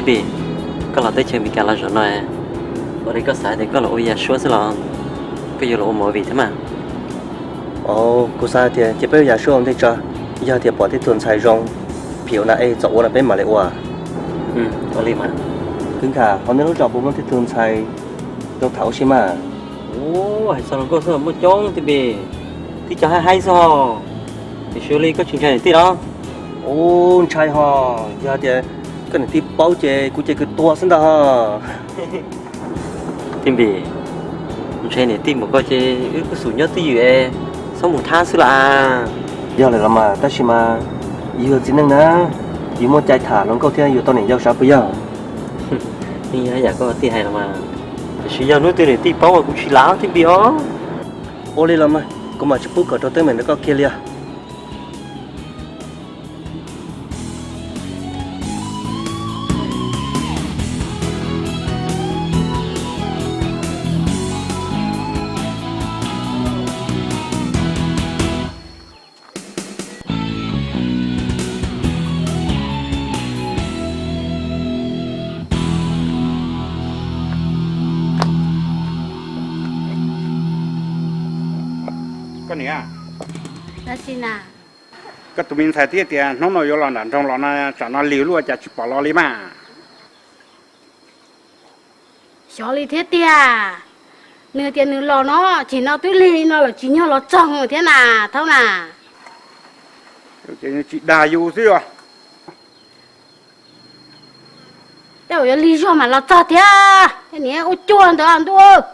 Npis, koj los teb chaws Amelikas los zaum no, ua li koj xav tias koj los ua yam suab xwb los koj yuav los ua movie thiab mas? Kuv xav tias cia peb ua yam suab ua ntej tso, yog tias pom tej tug ntxhais zoo phim ua na es txaus ua no peb mam li ua. Ua li mas. Kwv Nkaj, hauv nej lub zos puas muaj tej tug ntxhais zoo tham ua si mas? Ua, hais txog hluas nkauj xwb muaj coob Tij Npis, tib co haib haib xwb hos. Tiam sis ua li koj tsis ntshai niam tij los? Ua, ntshai hos, yog tias koj niam tij paub ces kuv ces kuv tua xwb ntag hos. Tij Npis, ntshai niam tij npaum ko ces wb kuj xum nyob twj ywm es txhob mus thab xwb las. Yog lawm los mas, tab sis mas yus yog txiv neej na, yus muaj cai tham hluas nkauj thiab yuav tau niam yau sav puas yog? Yeej yog yam koj tij hais los mas, tiam sis yog hnub twg niam tij paub mas kuv tsis lav Tij Npis os. Ua li los mas, kuv mam tsis pub kom rau teeb meem ntawm koj kiag li os. Koj niam, koj tus me ntxhais twb tias hnub no yuav los nram nroog los no, tsam no lig luaj cas tsis pom los li mas. Xyov li thiab tiag. Nws tias nws los no, ces no twb lig li no lawm tsis nyog los txog thiab na, thaub na. Ces tsis dag yus xwb os. Tej zaum yuav lig zog mam los txog thiab, niam ua cuag ntawd ntuj.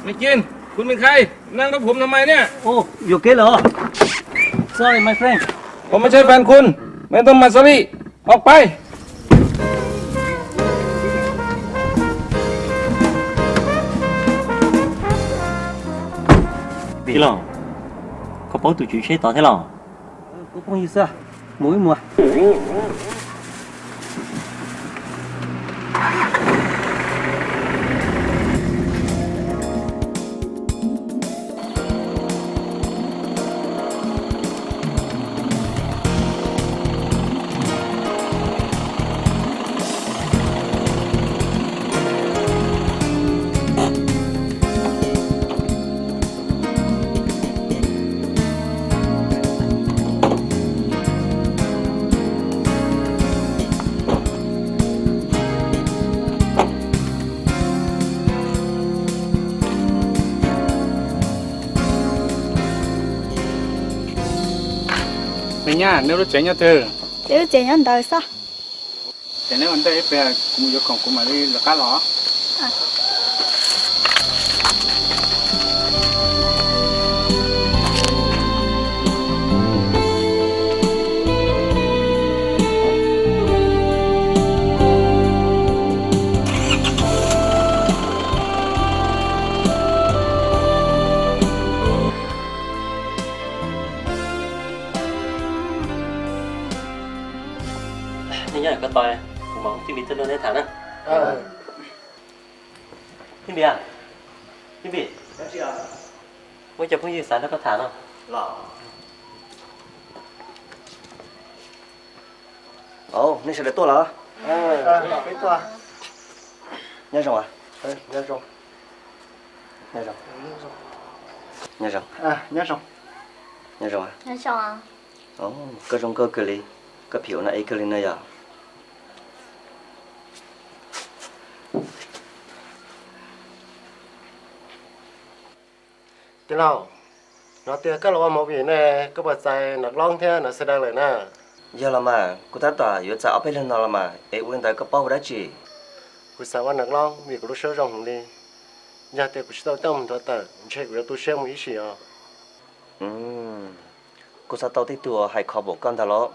ไม่กิน คุณเป็นใคร นั่งกับผมทำไมเนี่ย โอ้ อยู่เก๊เหรอ sorry my friend ผมไม่ใช่แฟนคุณ ไม่ต้องมา sorry ออกไป Tij laug, koj paub tus tswv tsheb tod thiab los? Kuv phooj ywg xwb, mus wb mus. Me nyab, neb lub tsev nyob twg? Peb lub tsev nyob ntawd xwb. Ces neb ua ntej ib pliag, kuv mus yuav khoom kuv mam li lawv qab los. Nej nyob ko taw, kuv mam hu Tij Npis tuaj nrog neb tham na. Tij Npis, Tij Npis, muaj cov phooj ywg xav nrog koj tham no. Ov, nej sawv daws tuaj los? Nyob zoo. Nyob zoo. Nyob zoo. Nyob zoo. Koj zoo nkauj kawg li, koj phim ua no ib kawg li no yog? Tij laug, no tias koj los ua movie ne, koj puas txais Nom Loob thiab Nom Xwm Dawg lawm na? Yog los mas, kuv tab tom yuav txais ob peb leeg no los mas, es ua li ntawd koj paub ua dab tsi? Kuv xav ua Nom Loob vim kuv lub suab zoo heev li. Yog tias kuv tsis tau coj mus nrhuav tawm, ntshe kuv yuav tu siab mus ib sim os. Kuv xav tau tej tug hais khov npaum koj ntag los,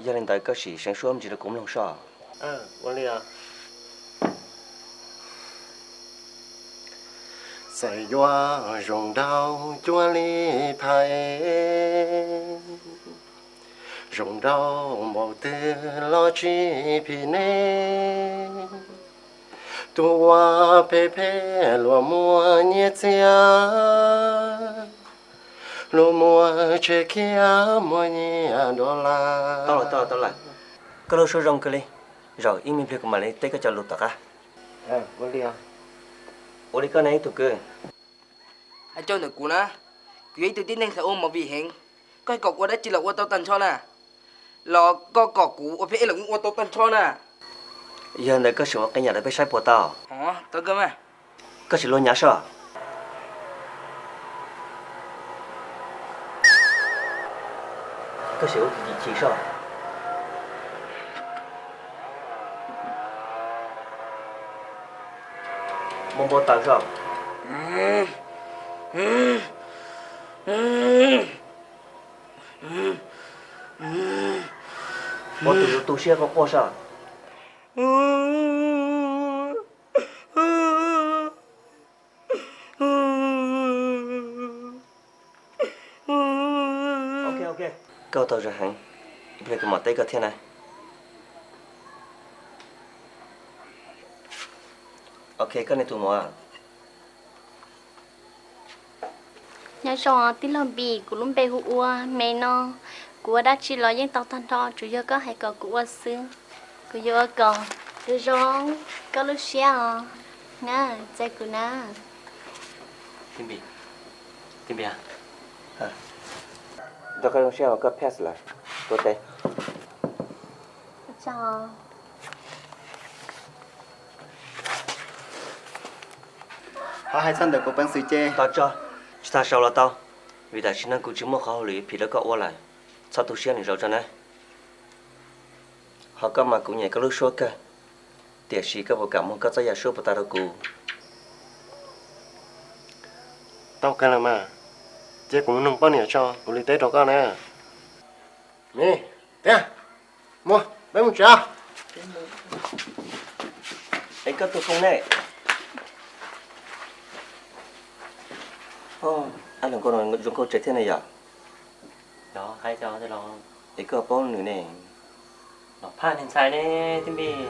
yog li ntawd koj sim seev suab me ntsis rau kuv mloog soj. Ua li os. Txawm yuav zoo nraug cuag li phais, zoo nraug npaum twg los tsis phim neb. Tus uas phem phem luag muaj nyiaj txiag, luag muaj tsheb khiav muaj nyiaj dollar. Tau lawm, tau lawm, tau lawm. Koj lub suab zoo kawg li, zaum ib me pliag kuv mam li teb koj cov lus tom qab. Ua li koj ne ib tug kwv? Hais rau ntawm kuv na, kuv yog ib tug tib neeg xav ua movie heev, koj hais kom kuv ua dab tsi los ua tau tag nrho na. Los koj kom kuv ua peb ib leeg ua tau tag nrho na. Yog ntawd koj sim ua qee yam rau peb saib puas tau? Tau kawg mas. Koj sim luag nyav soj. Koj sim ua kim kim chim soj. Muab npau taws soj. Muab tus yuav tu siab quaj quaj soj. Ok, ok. Koj tau zoo heev, ib pliag kuv mam teb koj thiab na. Ok, koj ne tus muam. Nyob zoo tij laug Npis, kuv lub npe hu ua Me no. Kuv ua dab tsi los yeej tau tag nrho, tsuas yog koj hais kom kuv ua xwb. Kuv yuav ua kom zoo zoo koj lub siab os. Na, txais kuv na. Tij Npis, Tij Npis, nrog koj zoo siab uas koj pass lawm, tuav tes. Ho hais txog ntawm kuv peev xwm ces tau tso, tsis tas sau los tau, vim tam sim no kuv tsis muaj qhov hauj lwm phim rau koj ua lawm. Txhob tu siab, nws zaum tso na. Ho koj mas kuv nyiam koj lub suab kawg, tiam sis koj puas kam muag koj txoj yam suab puas tau rau kuv? Tau kawg los mas, cia kuv mus noog poj niam tso kuv li teb rau koj na. Me, tiag, mus, peb mus tsev. Es koj tus foom ne? Ab, zoo nkauj tsev thiab ne yom? Es koj paub nws ne? Los phaj niag ntxhais ne, Tij Npis.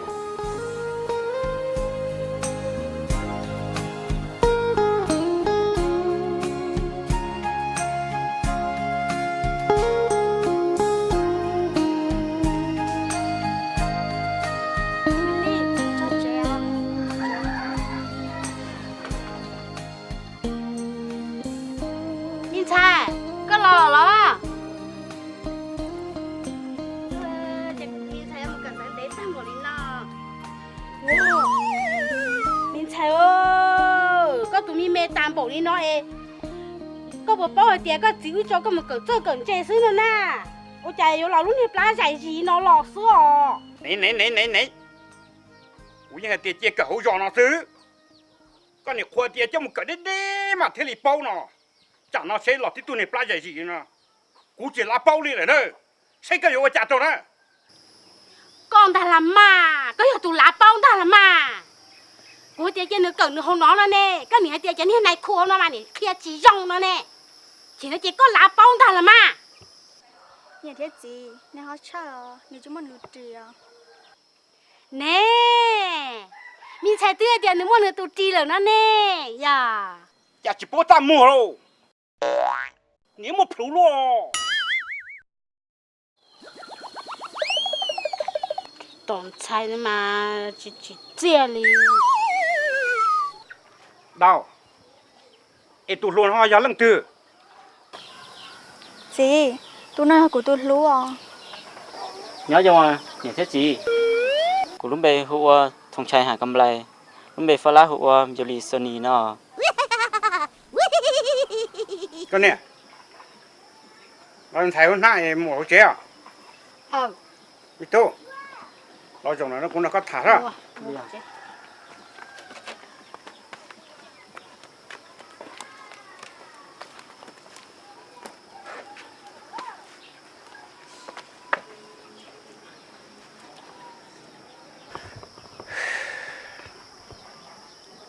Me ntxhais, koj los los? Me ntxhais, me ntxhais, koj tus me me tas npaum li no es, koj puas paub hais tias koj txiv wb tso koj mus kawm txawj kawm ntse xwb no na? Ua cas yuav los lub niag plab zais zis no los xwb os? Ne ne ne ne ne, kuv yeej hais tias cia kawm hauv zos no xwb. Koj niam qhuas tias coj mus kawm deb deb mas thiaj li paub no. Tsam no seb los tib tug niag plab zais zis no, kuv tsis lav paub li lawm na. Seb koj yuav ua cas rau na. Koj ntag las mas, koj yog tus lav paub ntag las mas. Kuv tias cia nws kawm nws hauv no no ne, koj niam hais tias cov niag nais khu hauv no mas nim qhia tsis zoo no ne. Ces no ces koj lav paub ntag las mas. Niam thiab txiv, nws ho tshaj os, nws tsis muaj nws tus ris os. Ne, me ntxhais twb hais tias nws muaj nws tus ris lawm no ne, yog. Cas tsis paub txaj muag lauj, niam muaj plhuav luaj. Pom ntxhais no mas tsis tsim txiaj li. Dau, es tus hluas no yog leej twg? Txiv, tus no yog kuv tus hlub os. Nyob zoo niam thiab txiv. Kuv lub npe hu ua Thooj Tshais Ham Kam Nplais, lub npe faj lab hu ua Npyu Lis Xos Nis no. Koj niam, los ntxhais hnab mus hauv tsev os. Me tub, los zaum no kuv nrog koj tham os.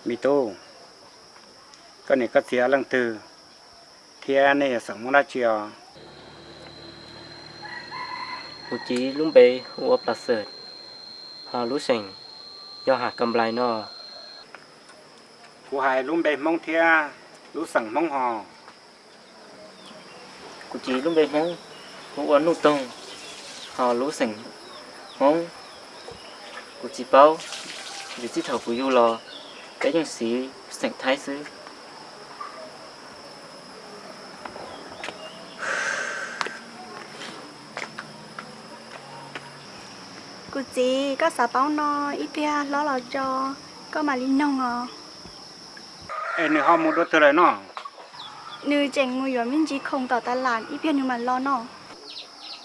Me tub, koj niam koj txiv leej twg thiab nej yog xeem Hmoob dab tsi os? Kuv txiv lub npe hu ua Plas Xwm, ho lub xeem yog Ham Kam Nplais no. Kuv hais lub npe Hmoob thiab lub xeem Hmoob hos. Kuv txiv lub npe Hmoob hu ua Nuj Toog, ho lub xeem Hmoob kuv tsis paub, vim txij thaum kuv yug los peb yeej siv xeem Thaib xwb. Kuv txiv, koj xav paub no ib pliag hlob los tso, koj mam li noog os. Es nws ho mus dua twg lawm no? Nws tseem mus yuav me ntsis khoom tom tas lam, ib pliag nws mam los no.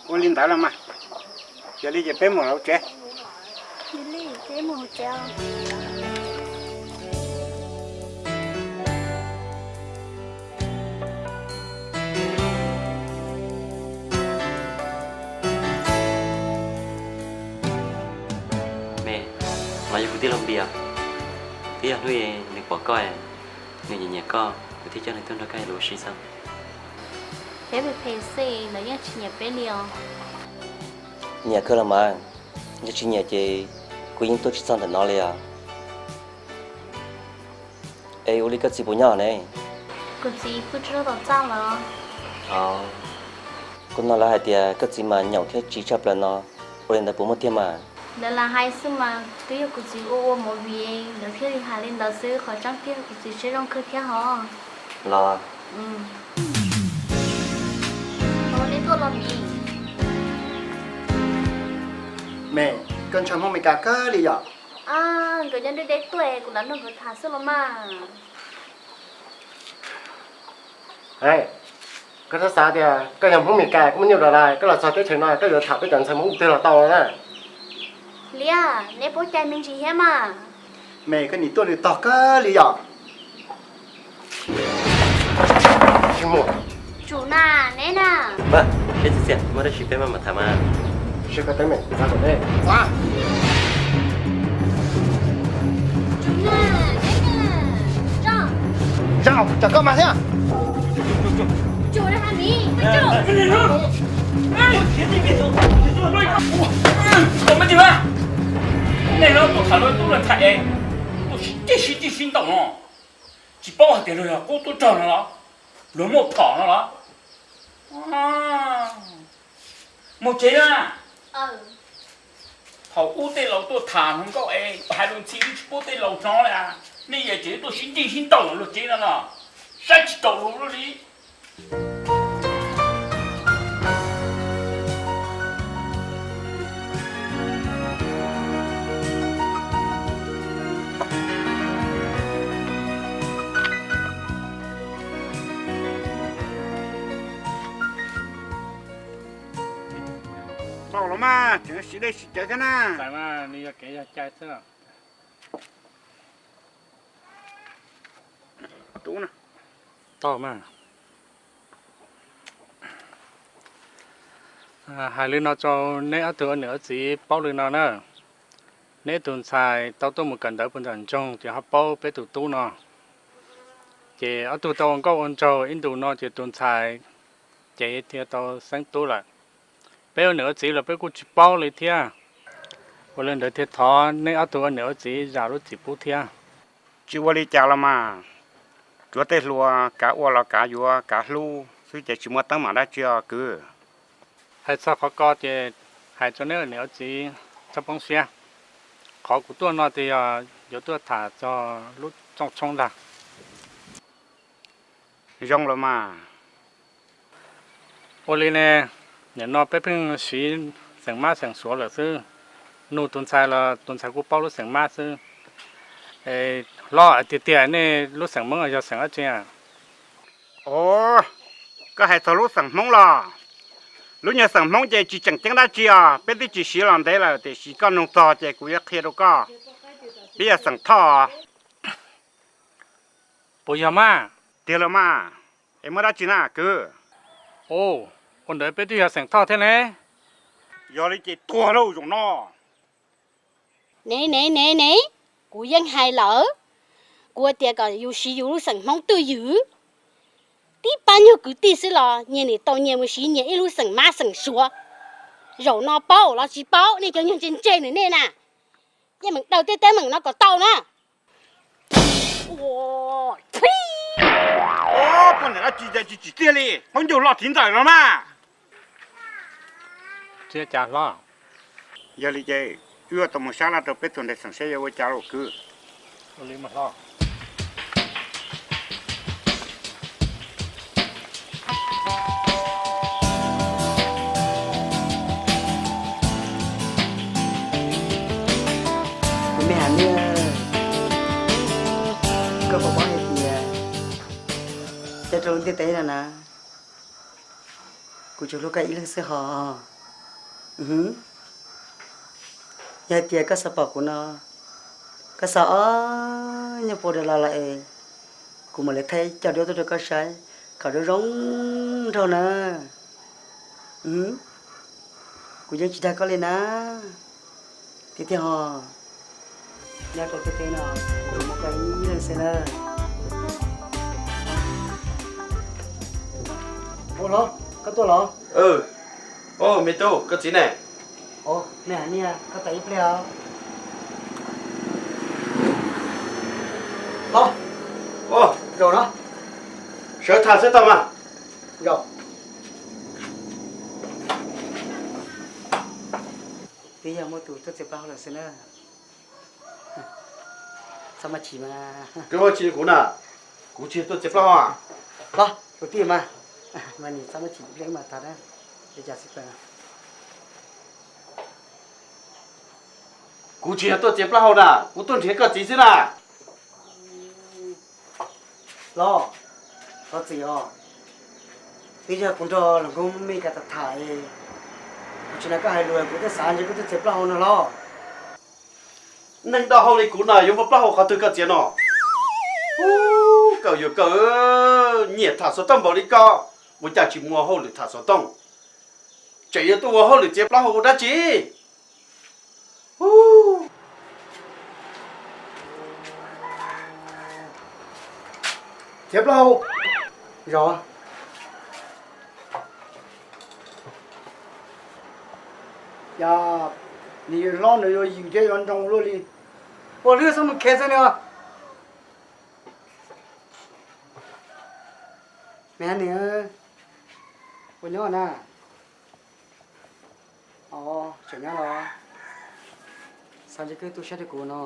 Ua li ntawd los mas, yog li ces peb mus hauv tsev. Me, no yog kuv tij laug Npias, twb yog hnub nws pom koj, nws nyiam nyiam koj, kuv thiaj coj nws tuaj nrog koj ua si xwb. Peb phem phem xwb lawv yeej tsis nyiam peb li os. Nyiam kawg los mas, yog tsis nyiam ces kuv yeej tuaj tsis txog ntawm no li os. Es ua li koj txiv puas nyob ne? Kuv txiv pw rau tom txaj lawm. Kuv hnov lawv hais tias koj txiv mas nyaum thiab tsiv tshaj plaws no, ua li ntawd puas muaj tiag mas? Lawv lam hais xwb mas, twb yog kuv txiv ua ua movie lawv thiaj li hais li ntawd xwb, qhov tseeb tiag kuv txiv siab zoo kawg thiab hos. Los. Me, koj ntshaw Hmoob Meskas kawg li yom? Nkawd nyob deb deb tuaj, kuv lam nrog nkawd tham xwb los mas. Koj txhob xav tias koj yog Hmoob Meskas koj muaj nyuj rau lawm, koj los txog teb chaws no koj yuav tham peb cov ntxhais Hmoob twg los tau na. Liab, neb paub cai me ntsis thiab mas. Me, koj nim tuaj nws tog kawg li yom. Tsum na, neb na. Peb txiv txiaj, muaj dab tsi peb mam tham mas. Sawv kom teeb meem, txav kom deb. Zaum, tsam koj mas thiab. Nej los tuaj tham luag tub luag ntxhais es tuaj sib ceg sib ceg sib ntaus no, tsis paub hais tias luag yog qub tub rog no los, luag muaj phom no los? Mus tsev na. Thaum ub tej laus tuaj tham hluas nkauj es hais lus ntxhi twb tsis pub tej laus hnov li, nej yawm tseem tuaj sib ncej sib ntaus luag tsev no los, saib tsis taus luag li. Tau los mas, tseem siv dej siv cawv thiab na. Nws yog kev yog cai xwb. Tau mas. Hais li no rau neb ob tug ua niam ua txiv paub li no na. Neb tus ntxhais tau tuaj mus kawm ntawv puag nram nroog ces ho paub peb tus tub no. Ces ob tug tau ua nkauj ua nraug ib ntus no ces tus ntxhais ces thiaj tau xeeb tub lawm. Peb ua niam ua txiv los peb kuj tsis paub li thiab. Ua li ntawd thiaj thov neb ob tug ua niam ua txiv zam lub txim pub thiab. Tsis ua li cas los mas, tsuav tej hluas kav ua los kav yuav kav hlub xwb ces tsis muaj teeb meem dab tsi os kwv. Hais txog qhov ko ces hais rau neb ua niam ua txiv Poob siab, qhov kuv tuaj no ces yog yuav tuaj tham txog lub txooj tshoob ntag. Zoo los mas. Ua li ne, nim no peb pheej siv xeem mab xeem suav lawm xwb, nug tus ntxhais los tus ntxhais kuj paub lub xeem mab xwb. Hlob, tiag tiag nej lub xeem Hmoob yog xeem dab tsi? Os, koj hais txog lub xeem Hmoob los, lub nyuag xeem Hmoob ces tsis tseem ceeb dab tsi os, peb twb tsis siv los ntev lawm, tiam sis koj nug txog ces kuv yuav qhia rau koj. Peb yog xeem Thoj. Puas yog mas? Tiag los mas, es muaj dab tsi na kwv? Ua ntawd peb twb yog xeem Thoj thiab ne. Yog li ces tuag lauj zaum no. Ne ne ne ne, kuv yeej hais lawm, kuv tias kom yus siv yus lub xeem Hmoob twj ywm. Tib pab nyuag kwv tij xwb los nyias nim tau nyias mus siv nyias ib lub xeem mab xeem suav. Zaum no paub los tsis paub, nej cov nyuag ntse ntse nws nej na, yeej meem daws tej teeb meem no kom tau na. Poj niam dab tsi tsis tsim txiaj li, qaub ncaug loj thiv ntxawm no mas. Tsis cas hlob. Yog li ces wb yuav tau mus sab laj rau peb tug ntawd xeem saib yuav ua cas lauj kwv. Kuv me hais nej, koj puas paub hais tias nyob rau lub ntiaj teb no na, kuv tsuas hlub koj ib leeg xwb hos. Yog hais tias koj xav pom kuv no, koj xa ob nyuag pua dollar los es kuv mam li thaij cov duab tuaj rau koj saib kom zoo zoo nraug na. Kuv yeej tsis dag koj li na. Tiag tiag hos, nyob rau ntiaj teb no kuv tsuas muaj koj ib leeg xwb na. Ua los, koj tuaj los? Ua, me tub, koj txiv ne? Ua, me hais niag, koj tais ib pliag os. Los, zaum no. Sawv tham xwb tau mas. Zaum. Twb yog muaj tus tuaj txiav plaub hau lawm xwb na. Txhob maj chim mas. Koj maj chim kuv na, kuv tsis yog tuaj txiav plaub hau. Los, tus tij mas, mas nim txhob maj chim ib pliag mas tag na, li cas xwb pes. Kuv tsis yog tuaj txiav plaub hau na, kuv tuaj nrhiav koj txiv xwb na. Los, koj txiv os, twb yog kuv nrog hluas nkauj Mes Kas tham tham, kuv tsis na koj hais lus kuv twb xav ntshe koj tuaj txiav plaub hau no los. Neeg dab hau li kuv no yuav muaj plaub hau qhov twg koj txiav no? Ub, koj yuav koj nyiam tham xov tooj npaum li koj, ua cas tsis muaj hauj lwm tham xov tooj, tseem yuav tuaj ua hauj lwm txiav plaub hau ua dab tsi? Txiav plaub hau. Zos. Yog nws yuav hlob nws yuav yws thiab yuav nroo luaj li. Ua lwb xub mus khev xwb ni. Me hab niam, puas nyob na? Os, tseem nyob los? Xav ntshe koj tu siab rau kuv no.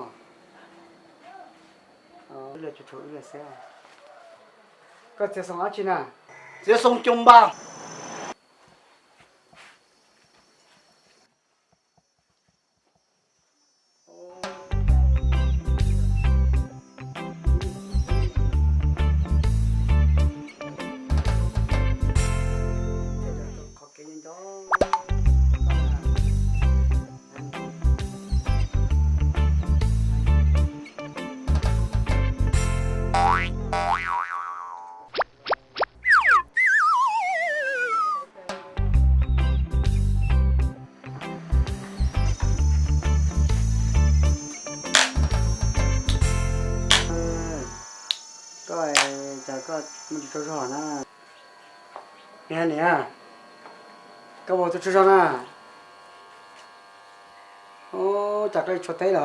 Lawv tsuas tshuav wb lawm xwb. Koj txiav xoo dab tsi na? Txiav xoo coo npas. Koj, cas koj muaj tsis tsaug zog na? Niam, niam, koj puas tsaug zog na? Ub, cas koj tsis tshua teb los?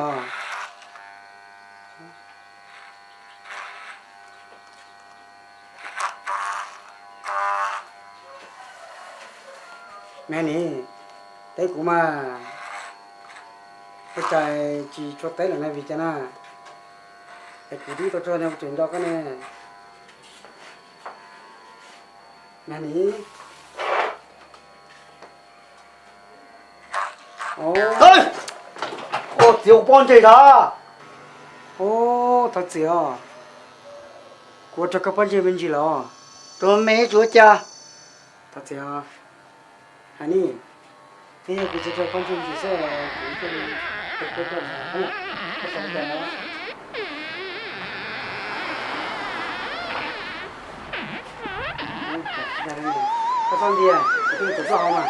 Me nim, teb kuv mas. Ua cas tsis tshua teb lawm ne, vim cas na? Es kuv twb tau tso no kuv tseem nco koj ne. Nag ni. Ua txiv kuv pob ntseg ntag. Ub, thov txim os. Kuv ua rau koj pob ntseg me ntsis los? Tus me tsuav cas. Thov txim os. Hais ni, twb yog kuv tsis tau pob ntseg ntsis xwb, kuv thiaj li ua koj pob ntseg ntag. Koj xav li cas no? Koj txhob ntiag, kuv twb tus txoj hau mas.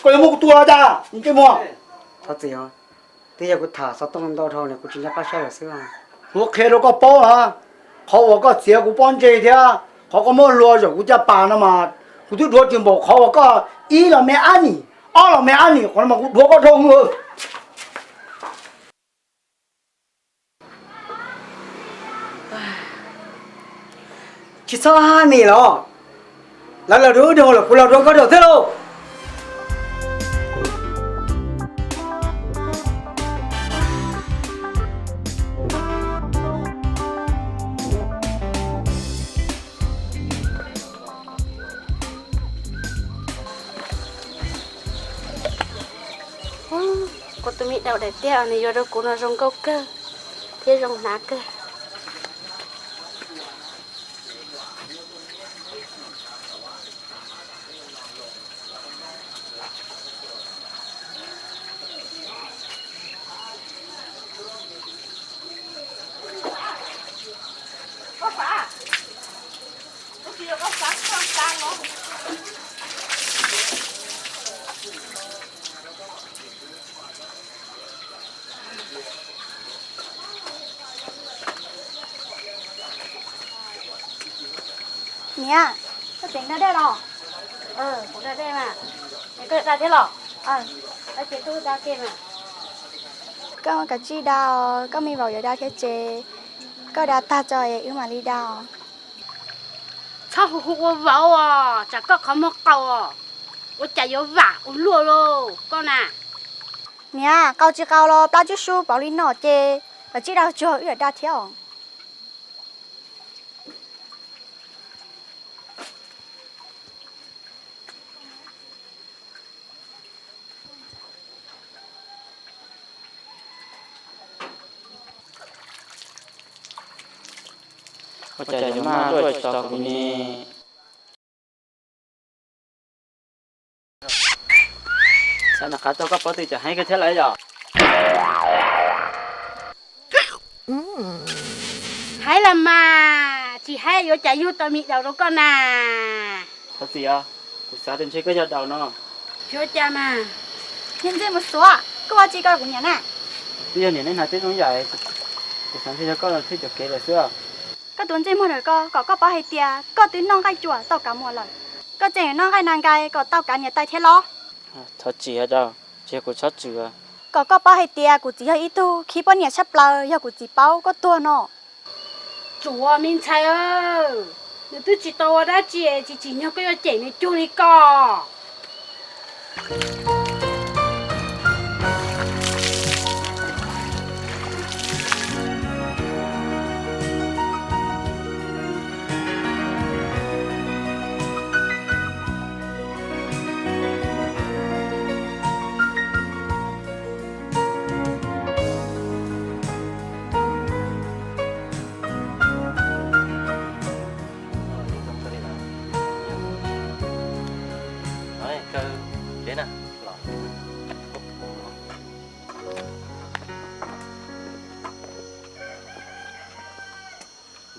Koj yuav muab kuv tua los cas? Ntsej muag. Thov txim os, twb yog kuv tham xov tooj ntau dhau ne, kuv tsis nco qab saib lawm xwb. Kuv qhia rau koj paub na, qhov uas koj txiav kuv pob ntseg thiab qhov koj muab hlua zaum kuv caj pas no mas kuv twb dhuav tsis npaum qhov uas koj ib los me ab nim, ob los me ab nim, qhov no mas kuv dhuav koj dhau. Tsis txhob hais li los, lawv los rau wb dhau lawm, kuv los rau koj dhau thiab lauj. Kuv tus me daus daim tiab uas nws yuav rau kuv no zoo nkauj kawg thiab zoo hnav kawg. Niam, koj tseem da dej los? Kuv da dej mas. Es koj da thiab los? Ces tuaj da ke mas. Koj kav tsij da, koj me vauv yuav da thiab ces koj da tag tso es wb mam li da. Txhob hu hu ua vauv os, tsam koj qhov muag qaug os. Ua cas yuav vam ua luaj lauj koj na. Niam, qaug tsis qaug los plab tswb sub pauv li no ces kav tsij da tsuag wb yuav da thiab os. Ua cas yuav maj luaj tsis tau kuv ne? Xav nram qab tuaj koj paub twg cov heev kawg thiab lawm yom? Heev los mas, tsis heev yuav cas yug tau me daus rau koj na. Thov txim os, kuv xav tias ntshe koj yog daus no. Tsis ua cas mas. Niam ntxij mus xuav, koj ua tsi koj kuv niam na? Twb yog niam nej hnav tib zoo yam, kuv xav ntshe yog koj thiaj cov kev lawm xwb. Koj tus ntsej muag ntawm koj, kom koj paub hais tias koj twb noj nqaij cua tau kav muag lawm. Koj tseem noj nqaij nas nkais kom tau kav niam tais thiab los? Thov txim os, tsis yog kuv txhob txwm. Kom koj paub hais tias kuv txiv yog ib tug khib poj niam tshaj plaws, yog kuv txiv paub koj tuag no. Tsuav me ntxhais, nws twb tsis tau ua dab tsi, tsis tsim nyog koj yuav cem nws cuag li ko.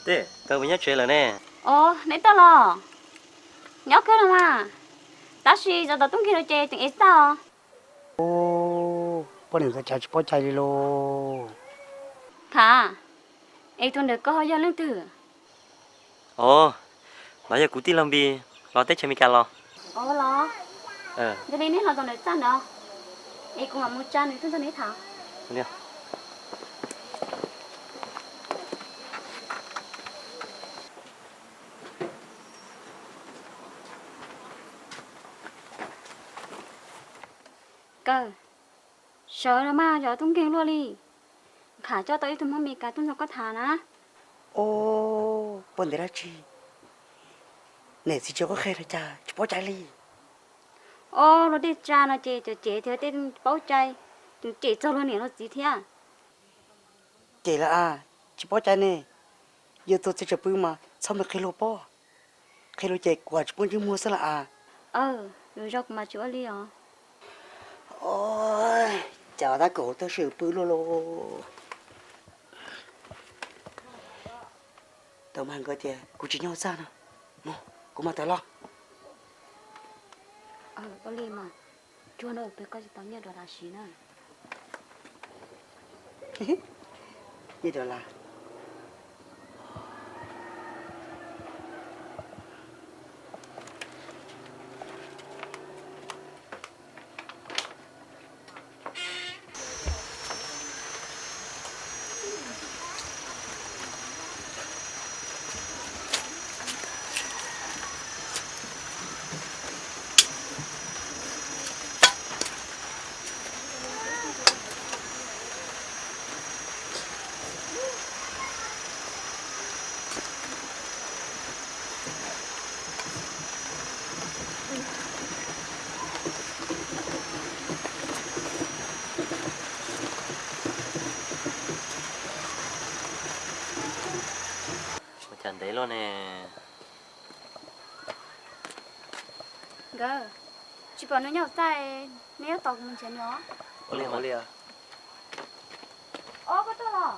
Tej, koj puas nyob tsev lawm ne? Os, neb tuaj los? Nyob kawg los mas, tab sis tsaus ntuj kiag no ces tseem ev tag os. Poj niam ntawd cas tsis paub cai li lauj. Tham, es tus ntawm koj ho yog leej twg? Os, los yog kuv tij laug Npis los teb chaws Amelikas los. Os los, yog li neb los txog ntawm txaj ntawd, es kuv mam mus tsa nws tuaj nrog neb tham. Sawv los mas, cov tub nkeeg luaj li. Nkham coj tau ib tug Hmoob Mes Kas tuaj nrog koj tham na. Os, puas ntev dab tsi? Niam txiv tsis qhuab qhia los cas tsis paub cai li? Os, luag tej tsa no ces cov cev thiab tej paub cai, tseem cem txog luag niam luag txiv thiab. Cem lawm as, tsis paub cai ne. Yus tus txiv tseem pw mas txhob mus qhia luag paub. Qhia luag ces kuv tsis pub ntsej muag xwb las as. Aw, lwm zaus kuv mam tsis ua li os. Cas tab kaum hauv tag sim pw luaj los. Tau mas nkawd tias kuv tsis nyob txaj no, mus kuv mam tawm los. Ua li mas, tsuag no peb koj tsis tau nyiaj dollar siv na. Nyiaj dollar. Ua cas ntev luaj ne? Nkawd, tsis pom nws nyob hauv txaj, neb yuav tos kuv mus nrhiav nws os. Ua li os. Ob, koj tuaj los?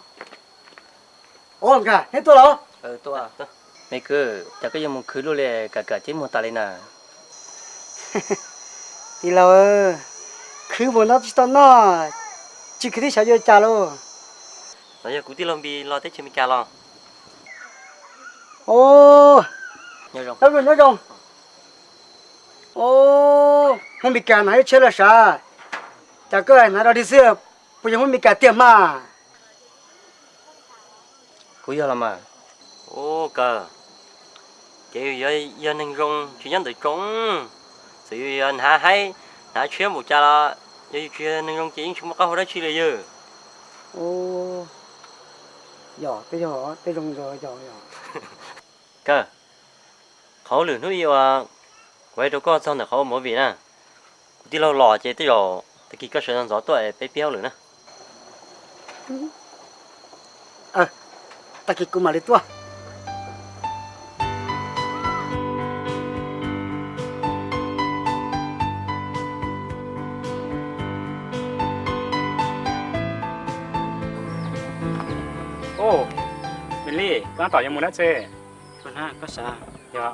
Ob, Nkaj, neb tuaj los? Me kwv, cas koj yuav mus khwv luaj li, kam kam ceb muag tas li na? Tij laug, khwv mus noj tsis tau noj, tsis khwv tib xyov yuav cas lauj. No yog kuv tij laug Npis los teb chaws Amelikas los. Os, nyob zoo, nyob zoo. Os, Hmoob Amelikas hnav ib tsheb laj sav, cas koj hnav dog dig xwb, puas yog Hmoob Amelikas tiag mas? Kuv yog los mas. Ua kawg, ces yus yog neeg zoo tsis nyob ntawm tsoom, txawm yus yog hnav haib hnav tshiab npaum cas los yog yus tsis yog neeg zoo ces yeej tsis muaj qab hau dab tsi li yog. Yog, peb yog, peb zoo yog. Kawg, qhov hauj lwm hnub ib uas kuv hais rau koj txog ntawm qhov ua movie na, kuv tij laug los ces tej zaum tag kis koj sawv ntxov ntxov tuaj es peb pib hauj lwm na. Tag kis kuv mam li tuaj. Os, Mis Lis, koj tab tom yuav mus dab tsi? Koj xav, yog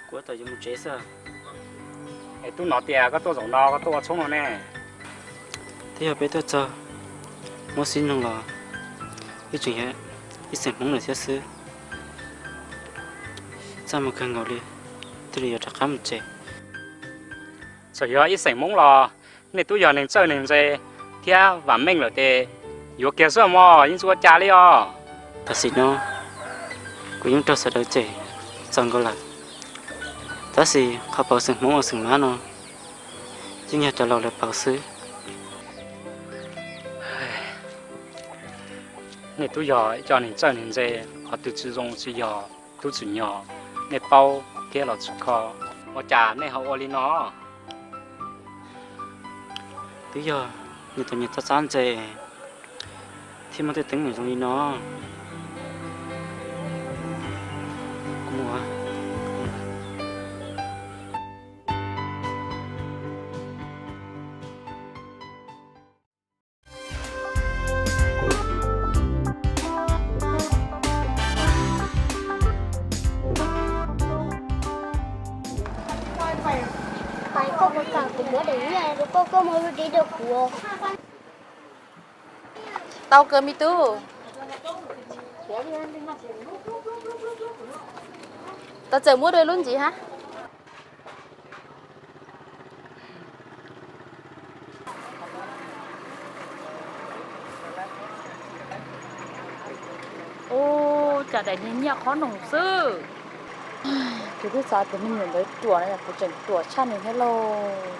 kuv tab tom yuav mus tsev xwb. Es twb hnov tias koj tuaj zaum no koj tuaj ua tshoob no ne? Twb yog peb tuaj txog muab xib noog los wb tseem yog ib xeem Hmoob lawm thiab xwb. Txaj muag kawg nkaus li, thiaj li yuav rov qab mus tsev. Txawm yog ib xeem Hmoob los nej twb yog neeg txawj neeg ntse thiab vam meej lawm ces yuav kiag xwb mog, yeej tsis ua cas li os. Tam sim no kuv yeej raug sawv daws cem txaus nkaus lawm, tab sis qhov pauv xeem Hmoob ua xeem mab no yeej yog cov laus lawv pauv xwb. Nej twb yog ib co neeg txawj neeg ntse, qhov twg tsis zoo tsis yog tub txwm nyog nej paub thiab los tsis kho, ua cas nej ho ua li no? Twb yog nyias tus nyias txaj txaj ntse thiaj muaj tej teeb meem zoo li no. Kuv mus. Koj puas kam kuv muab daim nyiaj rau koj, koj muab lub dib rau kuv? Tau kawg me tub. Tau txawm muab rau lub ntxiv hab. Ua cas daim niag nyiaj qhob noom xwb. Kuv twb xav tias me nyuam ntawd ruam no, kuv tseem ruam tshaj nws thiab lauj.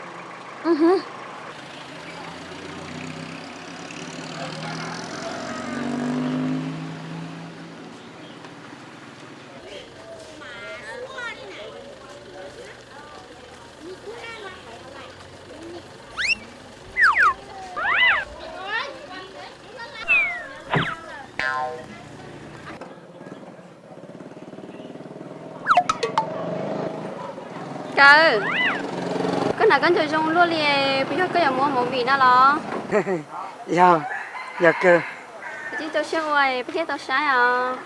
Kawg, koj hnav koj ntsaum zoo luaj li, puas yog koj yuav muab movie no los? Yog, yog kawg. Tsis tau siab ua peb thiaj tau saib os.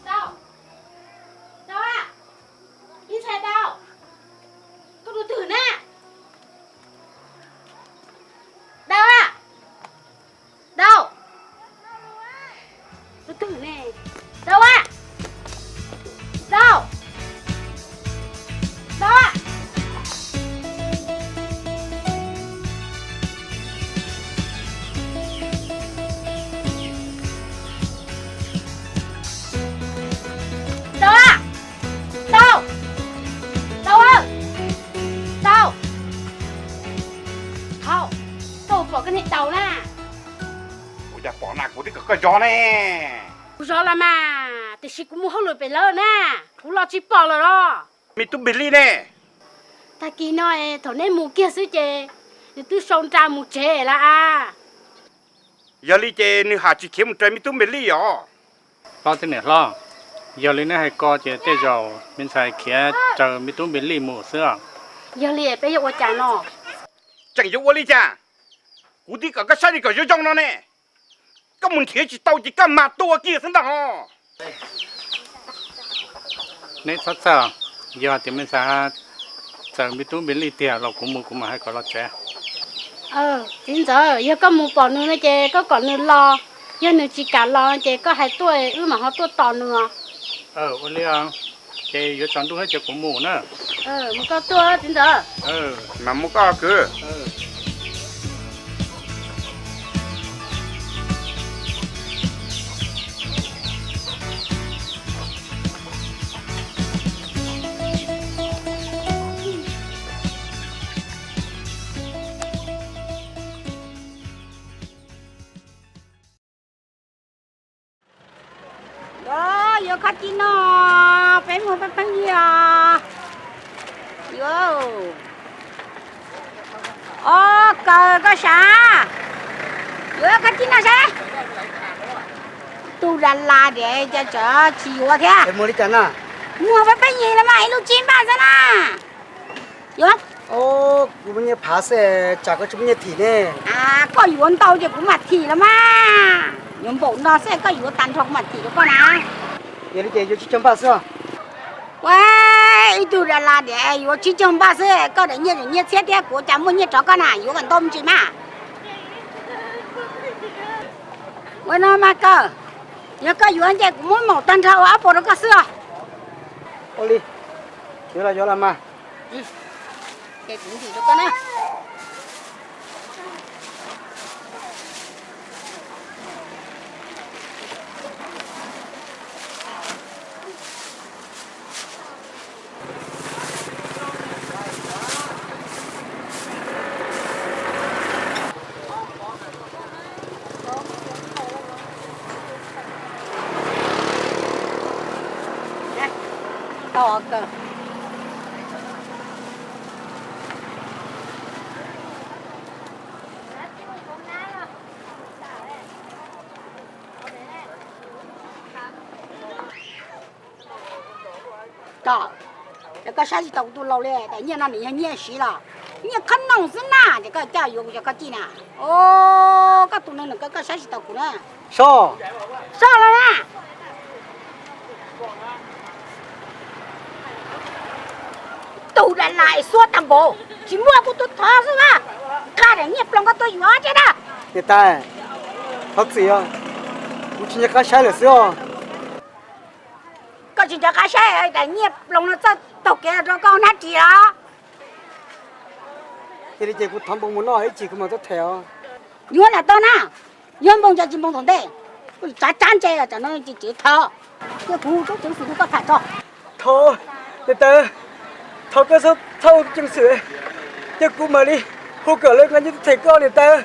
Dau, Dau a, ib ntshai Dau, koj tus twg na? Dau a, Dau, tus twg ne? Dau a, Dau, Dau a. Dau a, Dau, Dau a, Dau. Thaum, thaum pom koj niag Dau na. Kuv cas pom na, kuv twb kom koj zov ne. Kuv zov los mas, tiam sis kuv mus hauj lwm pem lawm na, kuv los tsis pom lawm los. Me tub Npis Lij ne? Tag kis no thaum neb mus kiag xwb ces nws twb sau nra mus tsev lawm as. Yog li ces nws haj tsis khiav mus raws me tub Npis Lij os. Hlob thiab niam hlob, yog li neb hais ko ces tej zaum me ntxhais khiav raws me tub Npis Lij mus xwb os. Yog li peb yuav ua cas no? Tseem yuav ua li cas? Kuv twb kom koj saib li kom zoo zoo no ne. Koj mus nrhiav tsis tau ces koj mam tua kiag xwb ntag os. Neb txhob txhawj, yog hais tias me ntxhais txawm me tub Npis Lij tiag los kuv mus kuv mam hais kom los tsev. Txiv ntxawm, yog koj mus pom nws no ces koj kom nws los, yog nws tsis kam los ces koj hais tuaj wb mam ho tuaj tos nws os. Ua li, ces yuav tsaus ntuj thiab ces kuv mus na. Mus koj tuaj txiv ntxawm. Mas mus koj kwv. Yuav kho tij no, peb muag peb pheej yig os. Yuav, o, kawg koj sav, yuav kho tij no seb. Tug da la tias cas tseem tsis yuav thiab. Muag peb pheej yig los mas ib lub tsib npaj xwb na. Yuav, kuv muaj nyiaj phav xwb, tsam koj tsis muaj nyiaj thim ne. Koj yuav ntau ces kuv mam thim los mas. Yuav npaum no xwb koj yuav tag nrho kuv mam thim rau koj na. Yog li ces yuav tsib caug npaj xwb. Ua, ib tug da la tias yuav tsib caug npaj xwb, koj daim nyiaj, nyiaj txhiab thiab kuv cas muaj nyiaj rov koj na, yuav kom ntau me ntsis mas. Ua no mas kawg, yog koj yuav ces kuv muab maum tag nrho ua ob puas rau koj xwb os. Ua li, yuav los yuav los mas. Koj, ces koj saib tsis tau kuv tus laus li, daim nyiaj no nws yog nyiaj siv los nyiaj khob noom xwb na, ces koj coj yuav kuv cov koj cij na. O, koj tus neeg nws koj saib tsis tau kuv na. Soj, soj los na. Tus da la xuab tag npaum, tsis muaj kuv tus thov xwb na. Qha daim nyiaj ploog koj tuaj yuav tsev na. Niam tais, thov txim os, kuv tsis nco qab saib lawm xwb os. Koj tsis nco qab saib daim nyiaj ploog no txawj taug kev rau koj hnab ris los? Yog li ces kuv thov npoo mus noj ib chim kuv mam tuaj them os. Yuav lam tau na, yuav npoo ces tsis npoo tom ntej, tsav tsav ntse tam no tsis tseem thov. Cia kuv hu tub ceev xwm tuaj koj tham tso. Thov, niam tais, thov koj txhob hu tub ceev xwm, cia kuv mam li hu kom lawv nqa nyiaj tuaj them koj niam tais.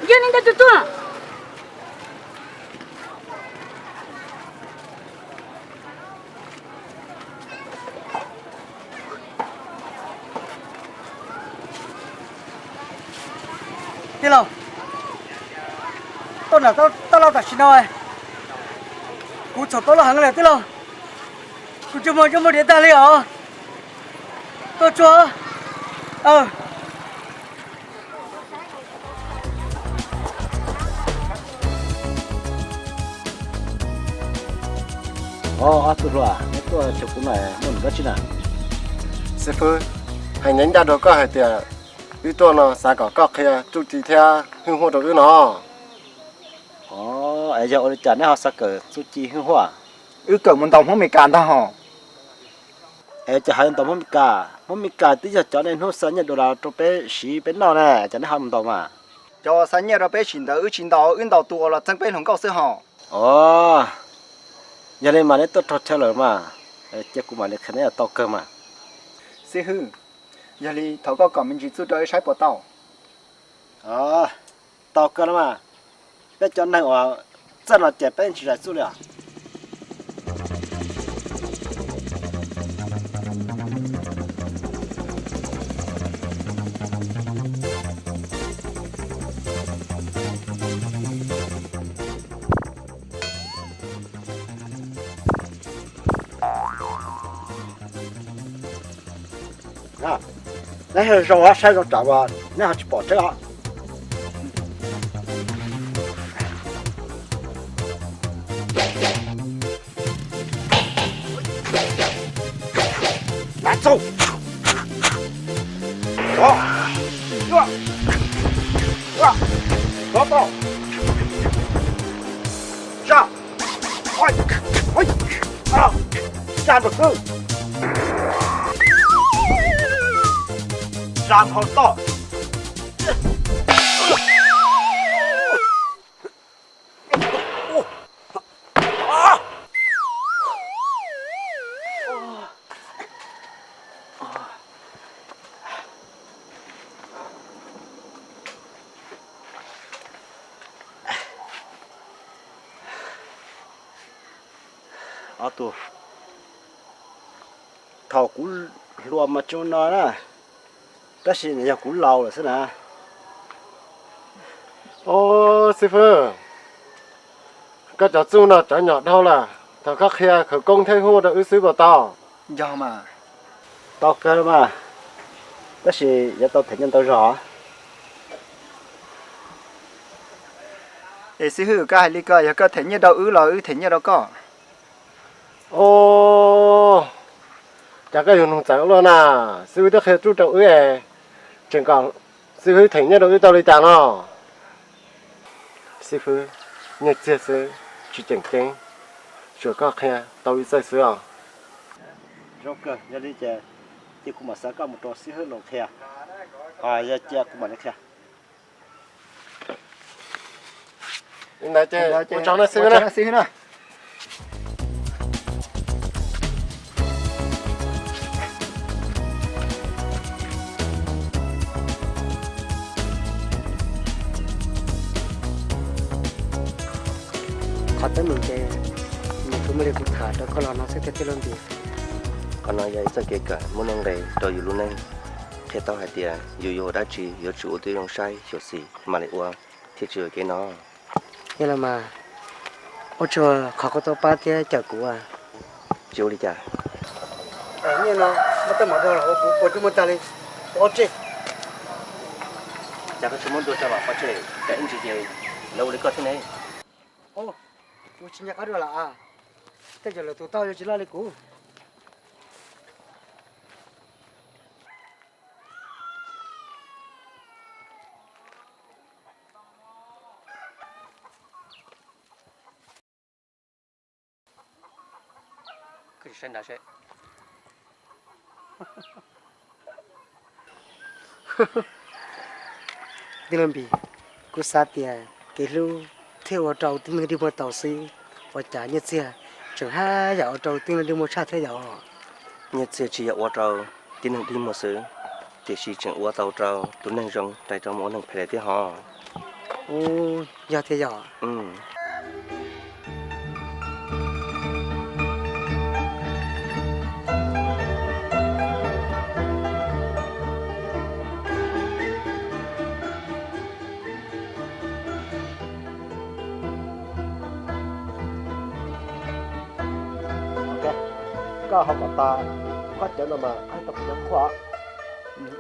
Yog li ntawd tuaj tuaj. Tij laug, tuaj nram taub lauj tam sim no, kuv txhom taub lauj heev li tij laug, kuv cov muag cov muag diav tag li os. Tuaj tsuag. Ob tug hluas, neb tuaj xyuas kuv no muaj dab tsi na? Xib fwb, hais ncaj ncaj rau koj hais tias wb tuaj no xav kom koj qhia txuj ci thiab hwj huaj rau wb no. Os, es yog ua li cas neb ho xav kawm txuj ci hwj huaj? Wb kawm mus ntaus Hmoob Mes Kas ntag hos. Es cas hais ntaus Hmoob Mes Kas? Hmoob Mes Kas twb yog cov niaj hnub xa nyiaj dollar rau peb siv peb noj ne, cas neb ho mus ntaus mas? Cov xa nyiaj rau peb siv ntawd wb tsis ntaus, wb ntaus tus uas los txeeb peb hluas nkauj xwb hos. Os, yog li mas neb tuaj raug chaw lawm mas, cia kuv mam li qhia neb tau kawg mas. Xib hwb, yog li thov koj kom me ntsis txuj rau wb saib puas tau. Tau kawg no mas, peb cov neeg uas txawj no ces peb tsis zais txuj li os. Neb zoo saib zoo tsam uas neb ho tsis pom tseeb os. Zaj nrog xwb. Zaj nrog toj. Ob tug, thaum kuv hluas mas tsis ua no na, tab sis yog kuv laus lawm xwb na. Au, xib fwb, koj cov txuj no cov nyom dhau lawm, thov koj qhia khawv koob thiab hwj huaj rau wb xwb puas tau? Yog mas. Tau kawg mas, tab sis yuav tau them nyiaj ntau zog. Es xib hwb, koj hais li ko yog koj them nyiaj rau wb los wb them nyiaj rau koj? Au, cas koj yog nug txawv luaj na, xib hwb twb qhia txuj rau wb, tseem kom xib hwb them nyiaj rau wb tau li cas no? Xib fwb, nyiaj txiag xwb tsis tseem ceeb, tsuas koj qhia tau li txawj xwb os. Zoo kawg, yog li ces cia kuv mam xa koj mus rau xib hwb los qhia, yog cia kuv mam li qhia. Ntawd ces ua tsaug na xib hwb na. Qhov teeb meem ces nws kuj muaj li kuv tham rau koj los no xwb thiab tij laug Npis. Qhov no yog ib txoj kev kawm muaj nuj nqis rau yus lub neej, qhia tau hais tias yus yuav ua dab tsi yuav tsum ua tib zoo saib xyuam xim mam li ua thiaj tsis yuam kev no. Yog los mas, ua tsaug qhov koj tau pab thiab cawm kuv. Tsis ua li cas. Nyiaj no muab tej mov rau los ua kuv puas coj muaj tag li ob tsev. Cas koj tsis muab dua rau mas pov tseg, cas ib ntsis ces lawv ua li koj thiab ne. Kuv tsis nco qab dua lawm, tej zaum lawv tus tau yuav tsis loj li kuv. Koj tsis saib nrad seb. Tij laug Npis, kuv xav tias kev hlub thiaj ua rau tib neeg dig muag tau xwb, ua cas Nyiaj Txiag tseem haj yam ua rau tib neeg dig muag tshaj thiab yom? Nyiaj Txiag tsis yog ua rau tib neeg dig muag xwb, tiam sis tseem ua tau rau tus neeg zoo rais rau mus ua neeg phem lawm thiab hos. Ub, yog thiab yom? Koj ho kom tas koj cov no mas koj tau kuv cov qhuav.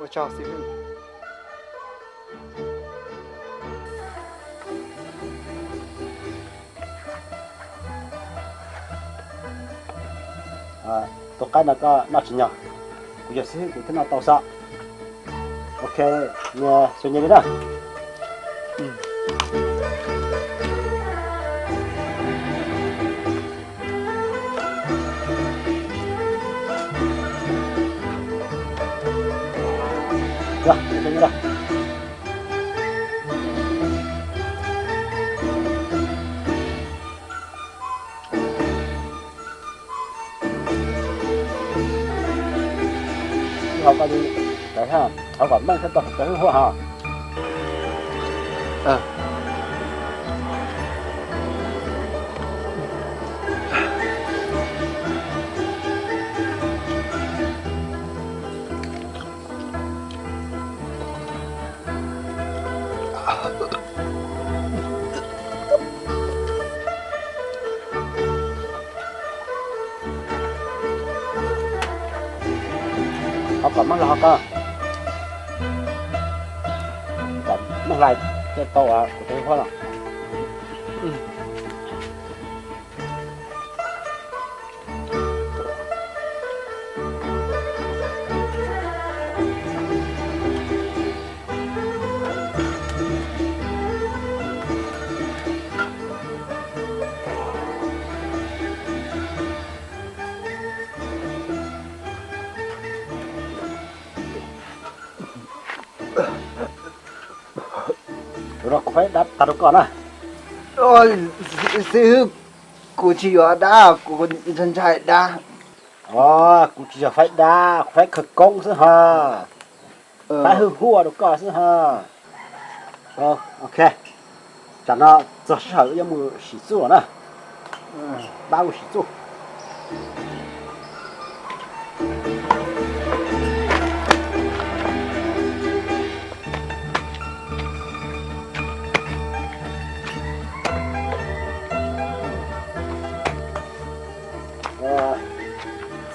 Ua tsaug xib hwb. Tus qaib no koj noj tsis nyog, kuv yog xib hwb kuv thiaj noj tau xwb. Ok, nyias xyuas nyias li na. Hauv kom meej thiab tau cov hwj huaj hos. Hauv kom meej los hauv koj, kom meej hlais thiaj tau kuv cov hwj huaj no. Tus no kuv faib dab tag rau koj na. Xib hwb, kuv tsis yuav dab, kuv ntshai ntshai dab. Kuv tsis yog faib dab, kuv faib khawv koob xwb hos. Faib hwj huaj rau koj xwb hos. Ok, tsam no txog sij hawm wb yuav mus sim txuj lawm na. Pab mus sim txuj.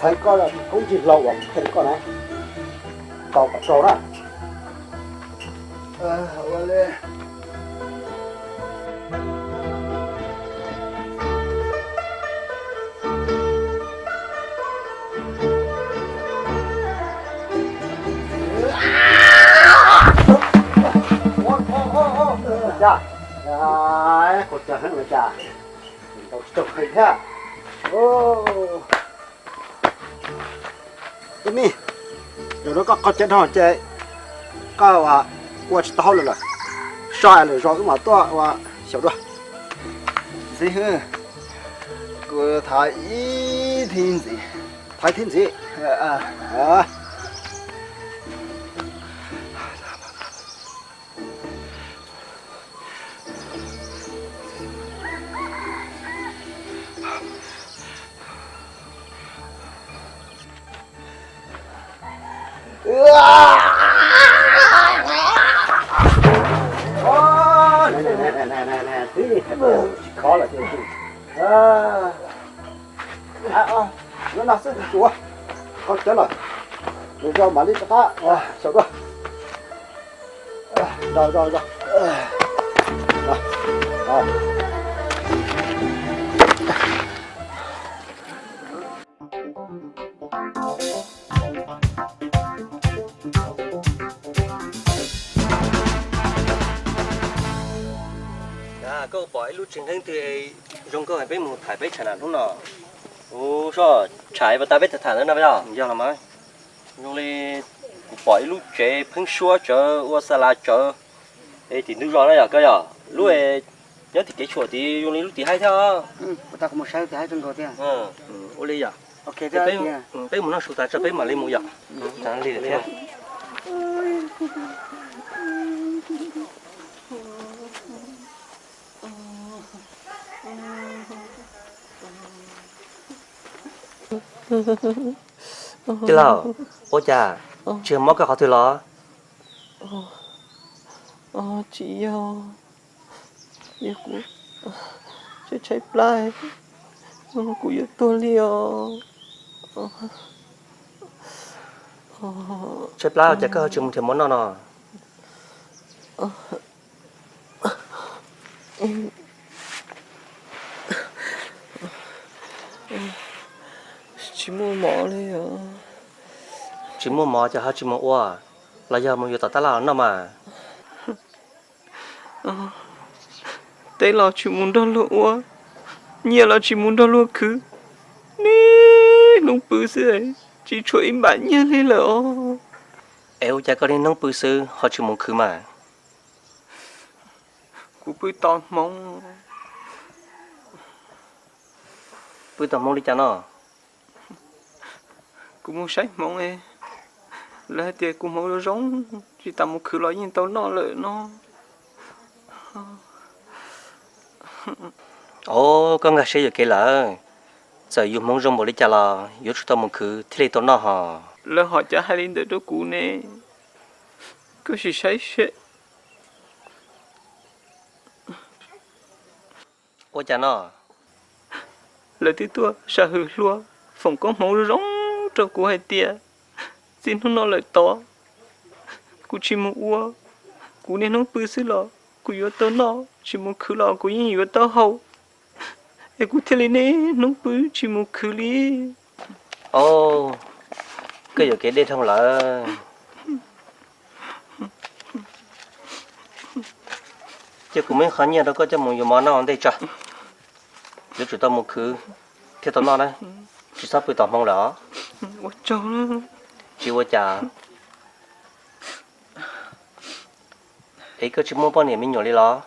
Txhais koj koob ntsig hlau uas kuv qhia rau koj na, ntaus kom raug na. Cas, kuv cas heev li cas, ntaus tsis raug qhia thiab. Tub Mij, zaum no koj qhov cawv dhau ces koj ua tsis tau hauj lwm lawm, so lwm zaus wb mam tuaj ua xyaum dua. Xib hwb, kuv thaiv ib thib ntxiv. Thaiv thib ntxiv. Tsis khov lawm ces, no xwb tsis ua, qhov cawv lawm, lwm zaus mam li rov qab xyaum dua. Koj pom ib lub tsev nqeeb twg zoo nkauj peb mus tham peb tsham na hnub no. Ua, soj tsham pas tas peb tham tham ntawd no yog? Yog los mas. Zoo li kuv pom ib lub tsev pheeb suab tsawv ua xa las tsawv. Tim ntug zos na yom, koj yog lub nyob tim kev tshuam tid zoo li lub tim haib thiab. Ua li yom, peb mus noj su tas tso peb mam li mus yom. Tij laug, ua cas tsis mob koj qhov twg los? Tsis yog, yog kuv tshaib plab, kuv yuav tuag li os. Tshaib plab cas koj ho tsis mus nrhiav mov noj no? Tsis muaj mov li os. Tsis muaj mov ces ho tsis mus ua, los yog mus yuav tom tab laj los noj mas. Teb los tsis mus nrog luag ua, nyiaj los tsis mus nrog luag khwv, niaj hnub pw xwb, tsis tshuav ib npam nyiaj li lawm os. Es ua cas koj niaj hnub pw xwb ho tsis mus khwv mas? Kuv pw tos hmoov. Pw tos hmoov li cas no? Kuv mus saib hmoov, lawv hais tias kuv hmoov zoo zoo, tsis tas mus khwv los yeej tau noj lawm no. Os, koj nkag siab yuam kev lawm. Txawm yus hmoov zoo npaum li cas los yuav tsum tau mus khwv thiaj li tau noj hos. Lawv ho cav hais li ntawd rau kuv ne, koj sim saib seb. Ua cas no? Lawv twb tuaj sam hwm hluas foom koob hmoov zoo zoo rau kuv hais tias txij hnub no lawm tod kuv tsis mus ua, kuv niaj hnub pw xwb los kuv yuav tau noj, tsis mus khwv los kuv yeej yuav tau haus, es kuv thiaj li niaj hnub pw tsis mus khwv li. Os, koj yuam kev dej dhau lawm. Cia kuv muab ib qho nyiaj rau koj coj mus yuav mov noj ua ntej tso. Yuav tsum tau mus khwv thiaj tau noj na, tsis txhob pw tos hmoov lawm os. Tsis ua cas. Es koj tsis muaj poj niam me nyuam li los?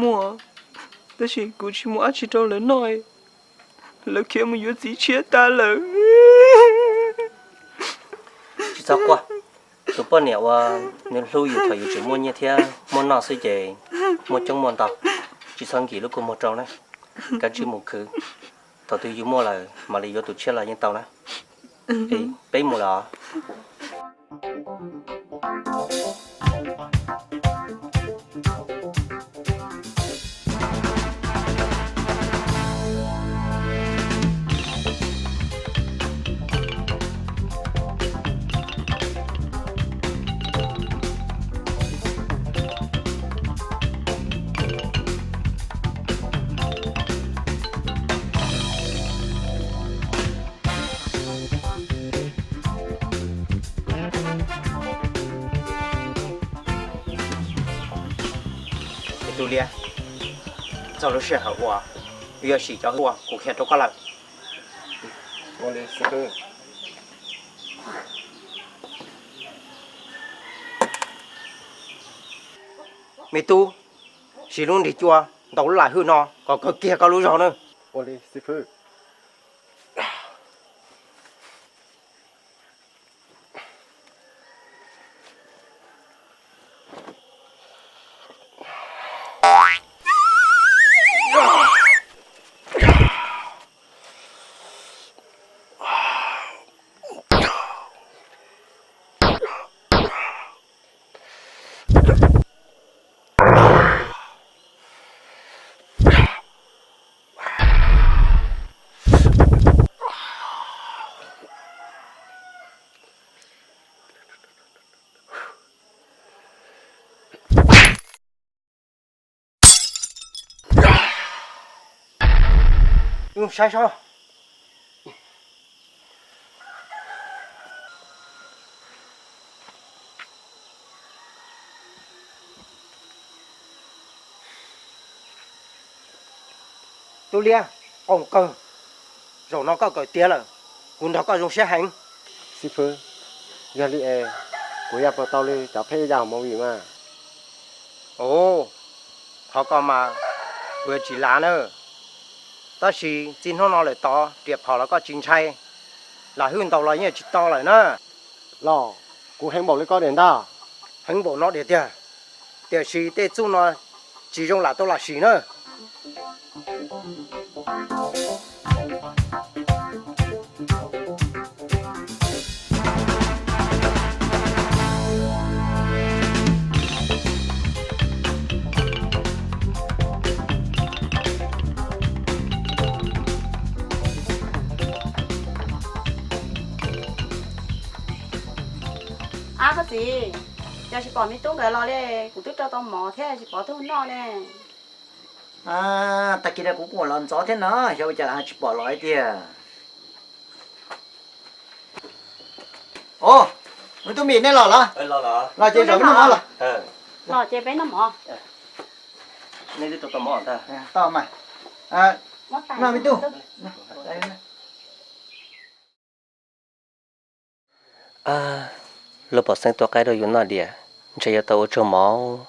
Muaj, tab sis kuv tsis muaj dab tsi rau lawv noj, lawv khiav mus yuav txiv tshiab tas lawm. Tsis txhob quaj, tus poj niam uas nws hlub yus thaum yus tseem muaj nyiaj thiab muaj noj xwb ces muaj coob muaj ntau, tsis txhob nkim lub kua muag rau na. Kav tsij mus khwv, thaum twg yus muaj lawm mam li yuav tus tshiab los yeej tau na. Peb mus lawm os. Tub Liab, txog lub sij hawm uas yuav sim cov hwj uas kuv qhia rau koj lawm. Me tub, siv lub nrig cua ntaus lub lam hwj no kom kawg kiag koj lub zog na. Saib seb. Tub Liab, qoom kawg, zaum no koj kawm tiav lawm, kuv nrog koj zoo siab heev. Xib fwb, yog li es kuv yuav puas tau li cov pheej yaj movie mas? Ov, qhov ko mas kuv yuav tsis lav na. Tab sis txij hnub no lawm tod riam phom los koj tsis ntshai, lam hwj ntaus los yeej tsis tau lawm na. Los, kuv heev npaum li ko diam ntag. Heev npaum no diam tiag, tiam sis tej txuj no tsis zoo lam tau lam sim na. Ab, koj txiv, cas tsis pom me tub nkawd los li? Kuv twb rau tau mov thiab tsis pom tug noj ne. Tag kis no kuv kuj los ntxov thiab no, xyov ua cas tsis pom los tiag. Ov, me tub Npis, nej los los? Los ces zaum peb noj mov los. Los ces peb noj mov. Tau mas. Noj me tub. Ab, luag pom xeeb tua qaib rau yus noj diam, ntshe yuav tau ua tsaug mov.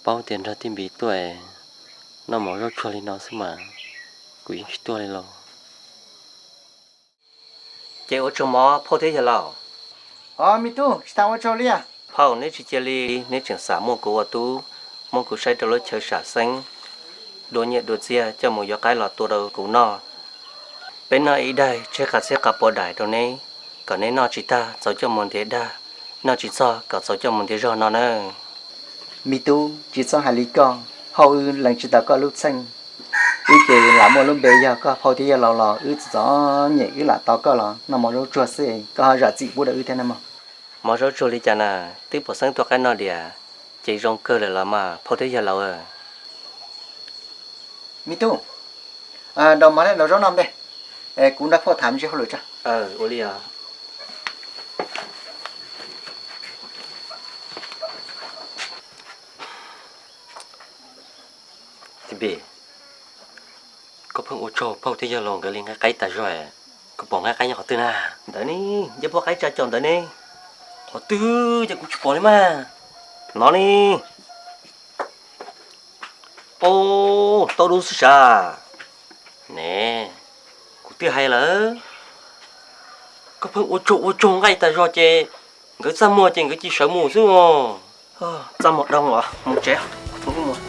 Paub tias nrog tij Npis tuaj, noj mov zaub tsuag li no xwb mas kuv yeej tsis tuaj li los. Ces ua tsaug mov phauj thiab yawg laus. Ov, me tub, tsis tas ua tsaug li. Phauj, neb tsis cia li, neb tseem xam muaj kuv ua tub, muab kuv saib rau lub chaw sam xeeb, dua nyiaj dua txiag coj mus yuav qaib los tua rau kuv noj. Peb noj ib daig tseg qas txhiab qas pua daim rau neb, kom neb noj tsis tag txaus coj mus ntiav dag, noj tsis txog kom txaus coj mus ntiav zog no na. Me tub, tsis txhob hais li koj, phauj wb lees tsis tau koj lub txheej. Wb ces lam muaj lub npe yog koj phauj thiab yawg laus los wb txom txom nyem wb lam tos koj los noj mov zaub tsuag xwb, koj ho zam txim pub rau wb thiab na mog. Mov zaub tsuag li cas na, twb pom xeeb tua qaib noj diam, ces zoo kawg lawm los mas phauj thiab yawg laus. Me tub, dau mov thiab dau zaub noj ntej, kuv nrog phauj tham me ntsis hauj lwm tso. Ua li os. Tij Npis, koj pheej ua tsaug phauj thiab yawg laus nkawd li nqaij qaib tas zog, koj pom nqaij qaib nyob qhov twg na? Ntawd ne, ncej puab qaib tsa caum ntawd ne. Qhov twg ces kuv tsis pom li mas. No ne. Ov, tau dub xwb sav. Ne, kuv twb hais lawm, koj pheej ua tsaug ua tsaug nqaij tas zog ces nkawd txaj muag ces nkawd cia sawv mus xwb os. Txaj muag dhau os, mus tsev, kuv mus.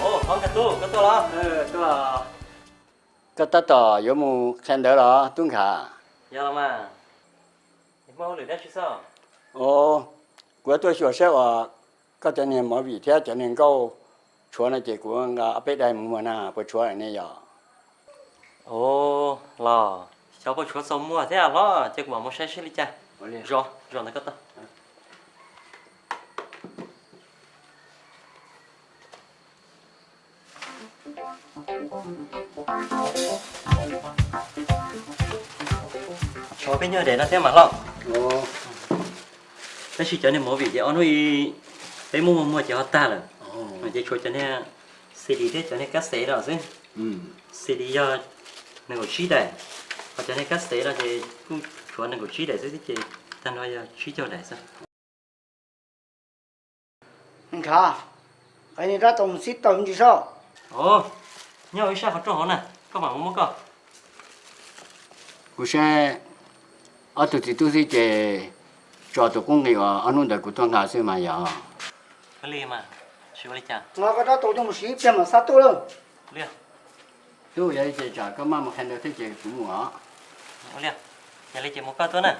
Ov, nkauj tub, koj tuaj los? Koj tab tom yuav mus qhia ntawv los tub Nkhav? Yog los mas. Muaj hauj lwm dab tsi xwb? Ov, kuv yuav tuaj xyuas saib uas koj cov niag movie thiab cov niag nkauj tshuav no ces kuv nqa ob peb daim mus muag na, puas tshuav ne yom? Ov, los xyov puas tshuav txaus muag thiab hlob, ces kuv mam mus saib seb li cas. Zos, zos ntawd koj tau. Tshuav peb nyuag daim no thiab mas hlob. Tab sis cov niag movie ces ob hnub peb muab muag muag ces ho tag lawm. Ces tshuav cov niag C D thiab cov niag kab xev no xwb. C D yog nees nkaum tsib daim, ho cov niag kab xev no ces kuj tshuav nees nkaum tsib daim xwb thiab ces tag nrho yog tsib caug daim xwb. Nkhav, qhia niag rab taus mus xib taws me ntsis soj. Ov, nyob ua ib sab qhov rooj hauv na, koj mam mus muab koj. Kuv saib ob tug txiv tub xwb ces tso tus qub nqi uas ob hnub ntawd kuv tuaj nqa xwb mas yog. Li mas, tsis ua li cas. Nqa koj rab taus coj mus siv ib pliag mam xa tuaj lawm. Tub, yog li ces tsam koj maj mus qhia ntawv thiab ces kuv mus os. Yog li ces mus koj tuaj na.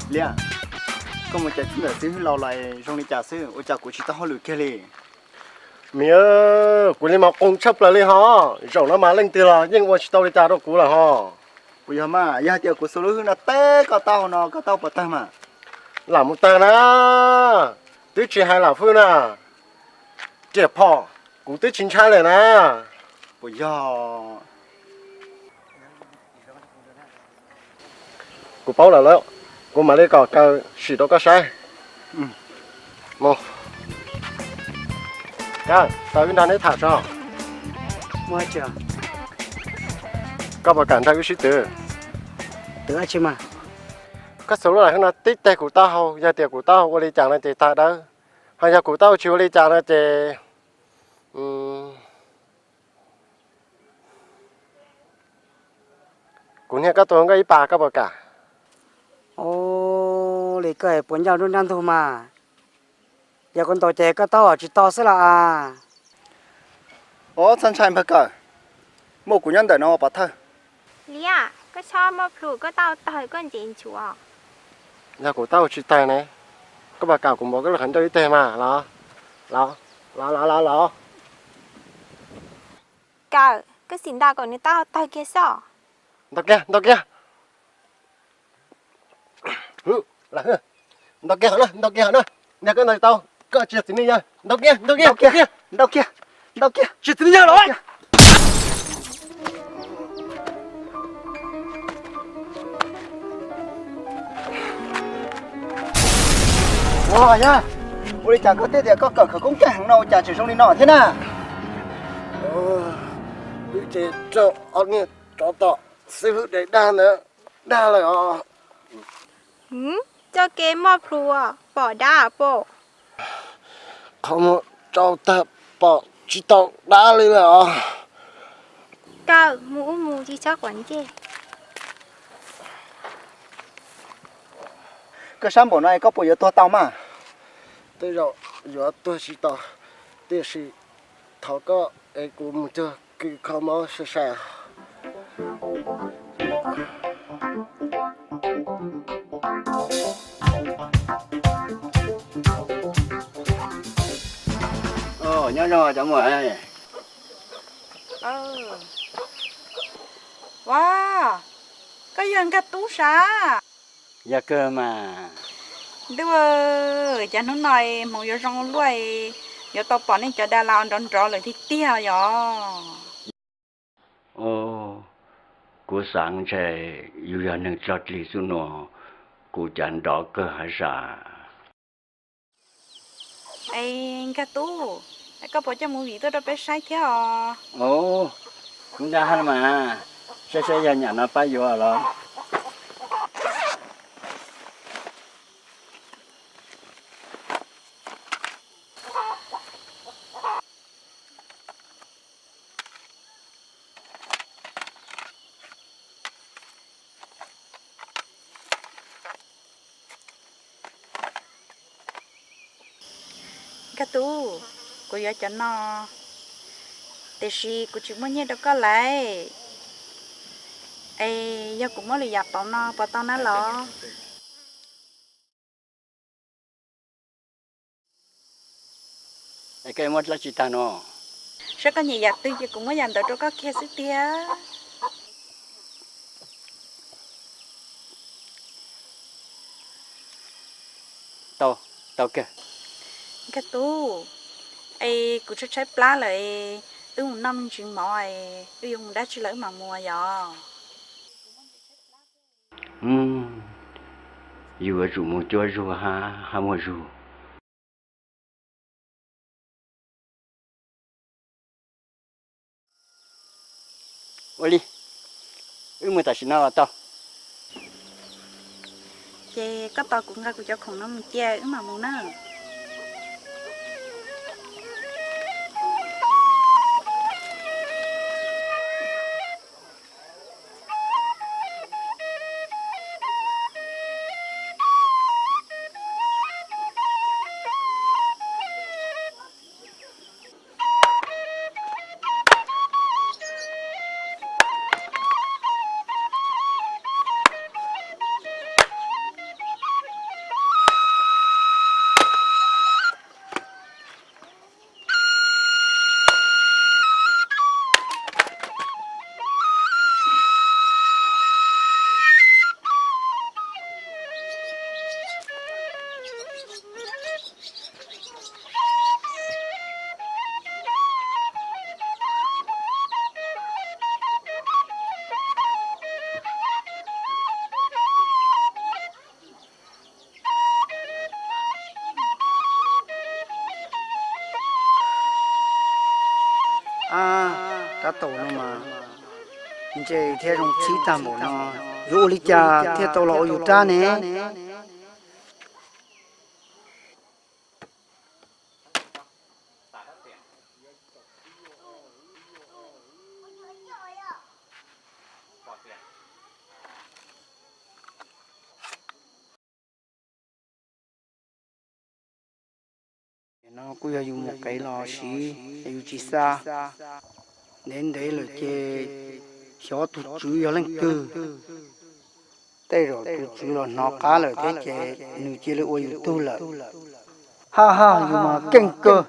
Liam, koj mus cais txij ntawm txiv hwj laus los zoo li cas xwb, ua cas kuv tsis tau hauj lwm kiag li? Miv, kuv li mas qoo tshaj plaws li ho, zaum no mas leej twg los yeej ua tsis tau li cas rau kuv lawm ho. Puas yog mas, yog hais tias kuv xuas lub hwj no teb koj taub hau no koj taub puas tawg mas? Lam mus tawg na, twb tsis hais lam hwj na, riam phom kuv twb tsis ntshai lawm na. Puas yog? Kuv paub lawm lauj, kuv mam li kom kaw sim rau koj saib. Mus, kaw, tau wb nrog neb tham tso. Koj puas kam nrog wb sib twv? Twv dab tsi mas? Koj xuas lub lam hwj no tib teg kuv taub hau, yog tias kuv taub hau ua li cas no ces tag dawb, ho yog kuv taub hau tsis ua li cas no ces kuv niag koj tua nkoj ib pas, koj puas kam? Ua li koj puas ncaj nruab nrab ntug mas, yog kuv ntaus ces koj taub hau tsis to xwb los as. Ov, txhob ntshai npawg Kawm, muaj kuv nyob ntawm no ua pov thawj. Liab, koj txhob muaj plhus, koj taub hau tawg koj ntxim nchuav. Yog kuv taub hau tsis tawg ne, koj puas kam kuv npuav koj lub qhov ncauj ib teg mas los? Los, los, los, los. Kawm, koj xim nta kom nws taub hau tawg kiag xwb. Ntaus kiag, ntaus kiag. Ntaus kiag hov na, ntaus kiag hov na. Niag koj ntaus tau, koj tsis yog txiv neej yawg. Ntaus kiag, ntaus kiag, ntaus kiag, ntaus kiag, ntaus kiag. Tsis txiv neej yawg los. Ua yog, ua li cas koj thiaj tias koj kawm khawv koob kawg heev no ua cas tseem zoo li no thiab na? Wb ces raug ob niag tsov tom xib fwb de dag ntawd dag lawm os. Coj kev muaj plhus pom dab pom. Qhov muag tsau tag pom tsis tau dab li lawm os. Kawm, mus ub mus tsis txhob quav ntsej. Koj sab npaum no es koj puas yuav tuag tau mas? Tej zaum yuav tuag tsis tau, tiam sis thov koj es kuv mus cuag kws kho mob sai sai. Nyob zoo cov muam. Ua, koj yog Nkaj Tub sav? Yog kawg mas. Ntuj, cas hnub no hmoov yuav zoo luaj, yuav tau pom nej cov da las nrov nrov lawm tiag tiag yom. Kuv xav ntshe yus yog neeg tso dlig xwb no, kuv cas nrov kawg hav sas. Es Nkaj Tub, koj puas coj movie tuaj rau peb saib thiab os? Kuv nkag hab mas, saib saib yog nyam no pab yuav los. Nkaj Tub, kuv yuav cov no, tiam sis kuv tsis muaj nyiaj rau koj lawm. Es yog kuv muab lwm yam pauv no puas tau na los? Es koj muab dab tsi tag no? Saib koj nyiam yam twg ces kuv muab yam ntawd rau koj kiag xwb tiag. Tau, tau kiag. Nkaj Tub, es kuv tshaib tshaib plab lawm, wb mus noj me ntsis mov, wb yuav mus dab tsi lawm wb mam mus yom. Yus yuav tsum mus cuab zug hab, hab muag zug. Ua li, wb mus tam sim no los tau. Ces koj tos kuv nqa kuv cov khoom no mus cia wb mam mus na. Tau no mas ntse thiab zoo txhib tag npaum no, yuav ua li cas thiaj tau los ua yus rab ne? No kuj yog yus mus kev los siv, yus tsis xa. Ntev ntev lawm ces xyov tus tswv yog leej twg. Tej zaum tus tswv los hnov qab lawm thiab ces nws cia li ua yus tug lawm. Ha ha, yus mas keej kawg.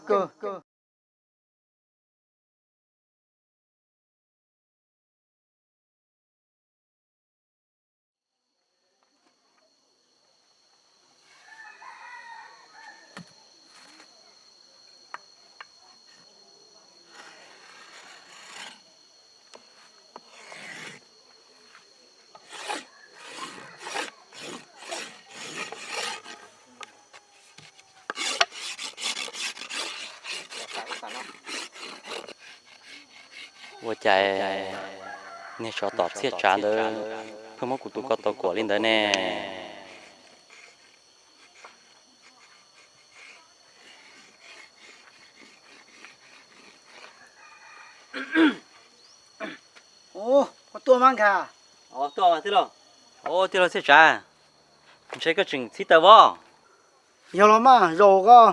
Ua cas niag tsov tom txhiaj tsav ntawd pheej muab kuv tus ko tau kuam li ntawd ne? Ua tuaj mas nkag. Tuaj mas tij laug. Tij laug txhiaj tsav, ntshe koj tseem txhib taws vov. Yog los mas zaum koj.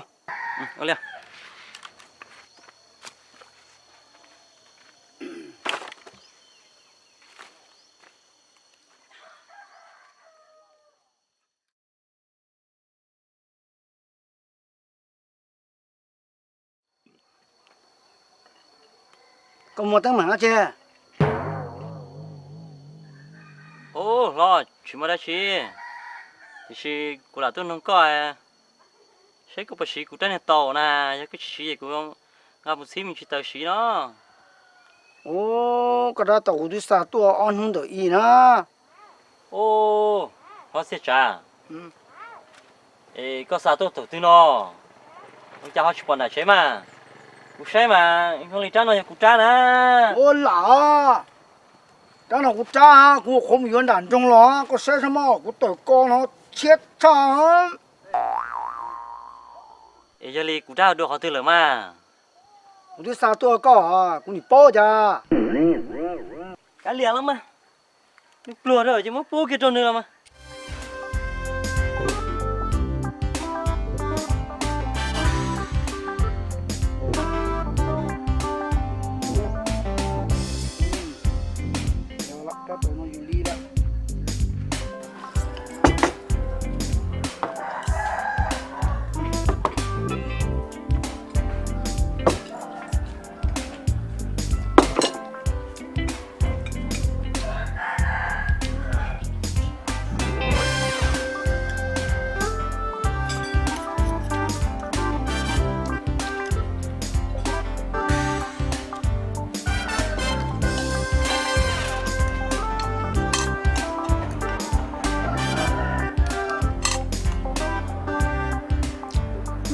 Koj muaj teeb meem dab tsi? Ub, hlob, tsis muaj dab tsi, tiam sis kuv lam tuaj noog koj saib koj puas siv kuv rab niag taus na, yog koj tsis siv es kuv nqa mus txhib me ntsis taws siv no. Ub, koj rab taus kuv twb xa tuaj ob hnub ntawm i na. Ub, hlob txhiaj tsav, es koj xa tuaj thaum twg no? Ua cas ho tsis pom nram tsev mas? Kuv saib mas zoo li rab no yog kuv rab na. Ua lam, rab no kuv rab, kuv ua qhuav mus yuav nram nroog los, koj saib saib mog, kuv tawm ko no tshiab tshaj. Es yog li kuv rab dua qhov twg lawm mas? Kuv twb xa tuaj koj, kuv nim paub cas. Kav liam los mas, nws pluag rau ces muab pub kiag rau nws los mas.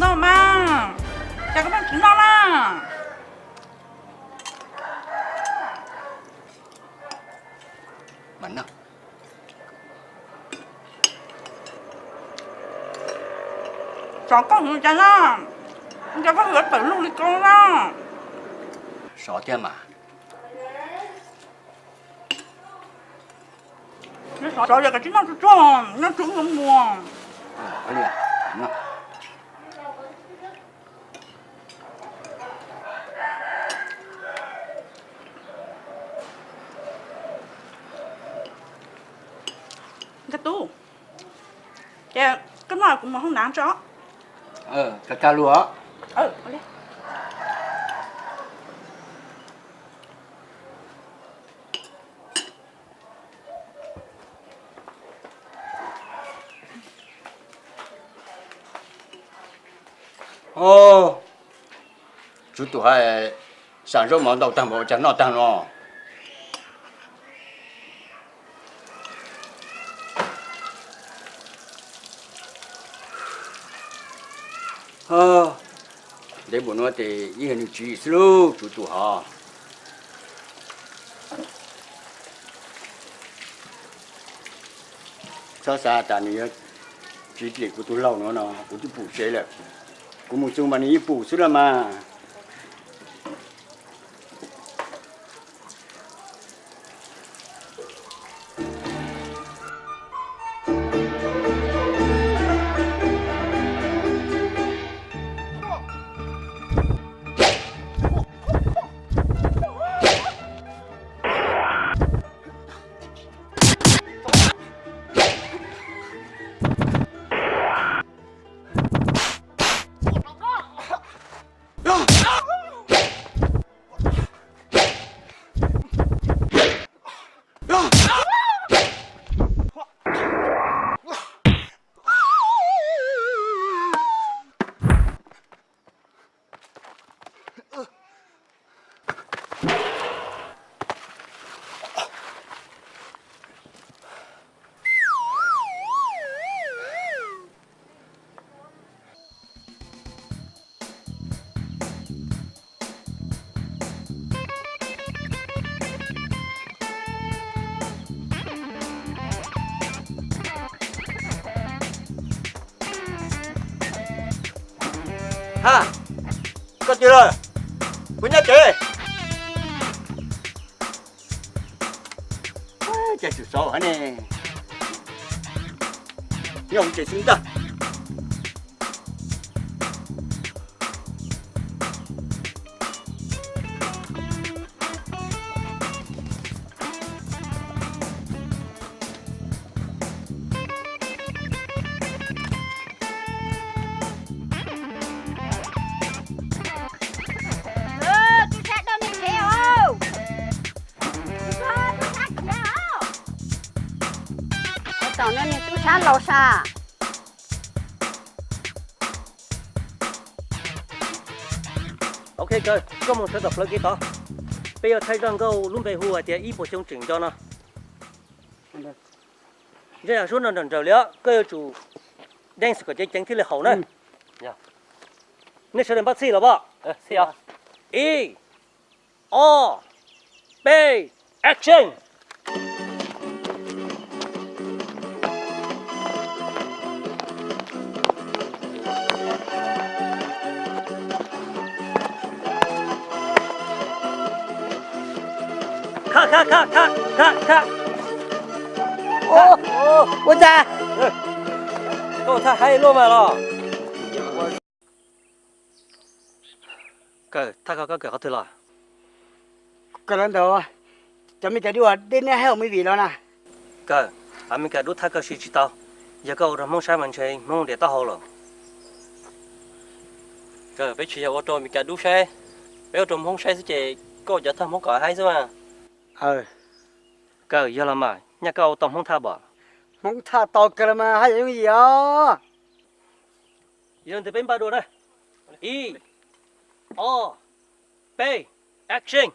Noj mas, cas koj pheej tsis noj na? Tsov koj mus cas no, cas koj yuav tawm lug li ko na? Sov thiab mas. Sov yog kav tsij noj tsuag tsuag, noj tsuag wb yuav mus. Nkauj Tub, ces koj noj kuv mus hoob nav tso. Kag kag lug os. Tswv Tus hais, sam zaub mov ntau tag npaum cas noj tag no. Ntev npaum no ces yeej yog nws tswv yim xwb lauj Tswv Tus hos. Txhob xav tas nws yuav tsis dim kuv tus laug no no, kuv twb pum tsev lawm. Kuv mus txog mas nws yeej pum xwb los mas. Ha, koj twg lawm? Kuv nyob tsev. Cas tsum xauv ne, nyob hauv tsev xwb ntag. Tub sab laus sas. Ok Kaw, koj mus sawv tom plawv kev tod. Peb yuav thaij zaj nkauj lub npe hu hais tias ib puas xyoo tseem nco no. Zaj yog suab no nrawm nrawm li os, koj yuav tsum dance kom ceev ceev thiaj li haum na. Nej sawv daws npaj txhij los pom. Ib, ob, peb, action. Khab, khab, khab, khab, khab, khab. Ua cas koj thaj haib luaj mas los? Kawm, thaj koj kawm qhov twg los? Kawm los ntawm cov Meskas dub deb neb haib ua movie los na. Kawm, a Meskas dub thaj koj siv tsis tau, yog koj ua rau Hmoob saib mas ntshe Hmoob ntiav taub hau lawm. Kawm, peb tsis yog ua rau Meskas dub saib, peb ua rau Hmoob saib xwb ces koj cov thaj Hmoob kom haib xwb mas. Kawm, yog los mas nyaj koj ua tau Hmoob thaj pom. Hmoob thaj tau kawg los mas haj yam yooj yim os. Yog li ntawd peb npaj dua na. Ib, ob, peb, action.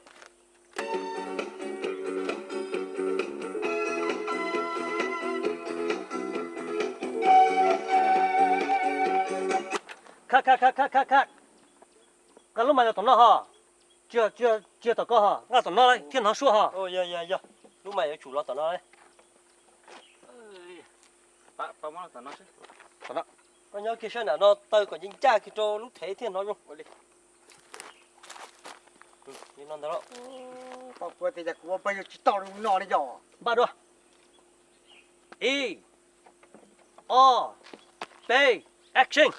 Khab, khab, khab, khab, khab, khab. Nqa lub mais los tom no ho. Tsis yog, tsis yog tom koj ho, nqa tom no thiaj hnov suab ho. Yog, yog, yog, lub mais yuav tsum los tom no. Koj nyob kiag sab nram no taw kom ncaj ncaj kiag rau lub thev thiaj hnov zoo. Li no ntag. Pab kuv tias yog kuv ua pab yog tsis tau li no li yog. Npaj dua. Ib, ob, peb, action.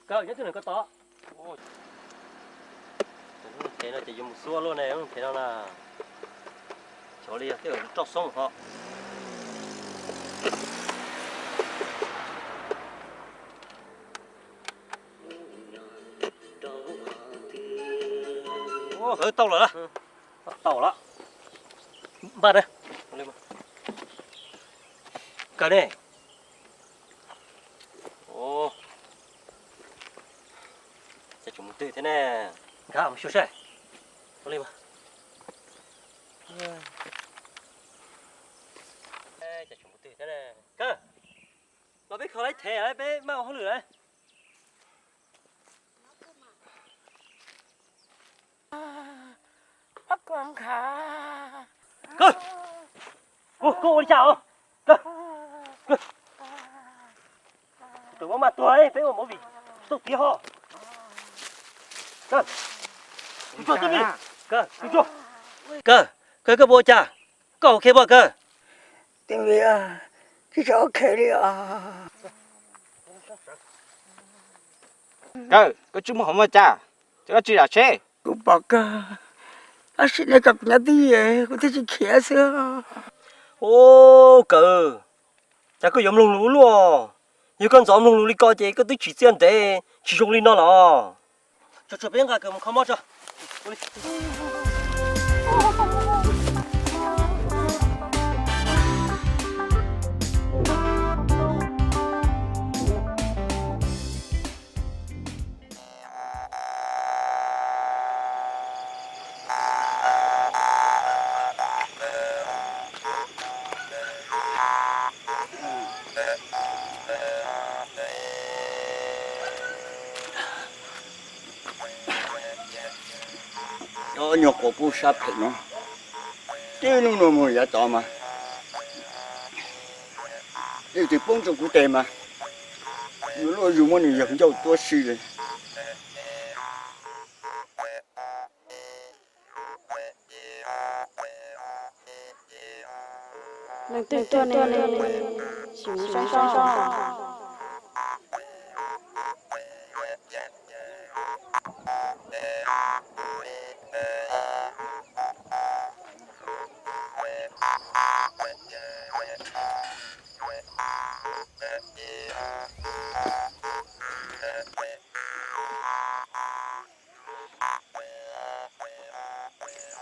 Kawm, nyob twg lawm koj tod? Lub thev no ces yuav mus xua luaj ne, lub thev no na. Xyov li yog tej zaum roj xoob ho. Tau lawm, tau lawm. Npaj ne. Kawm ne. Mus twg thiab ne? Nkad mus xyuas saib. Ua li mas. Cas tseem mus twg thiab ne? Kawg, los peb kho laib thev lawm, peb maj ua hauj lwm lawm. Kawg, koj ua li cas os? Kawg, kawg, kawg, maj maj tuag, peb ua movie tsis tau tiav ho. Kawg, kawg, kawg, koj puas ua cas? Koj ok puas kawg? Tsis ok li os. Kawg, koj tsis muaj qhov muag cas, ces koj tsis zam tsheb. Kuv pom kawg, tab sis nej kom kuv nyob twj ywm kuv thiaj tsis khiav xwb. Ub, Kawg, cas koj yuav mloog lus ua luaj? Yog koj ntxov mloog lus li ko ces koj twb tsim txiaj ntev tsis zoo li no los. Tso, tso, peb nqa Kawg mus kho mob tso. Cov nyuag quas pub sab phem no, tib lub no mus yav tod mas, ib tug poob rau kuv tes mas, nws luaj zus muab nws yawg ncauj tuab si li. Leej twg tuaj ne, sim mus saib saib.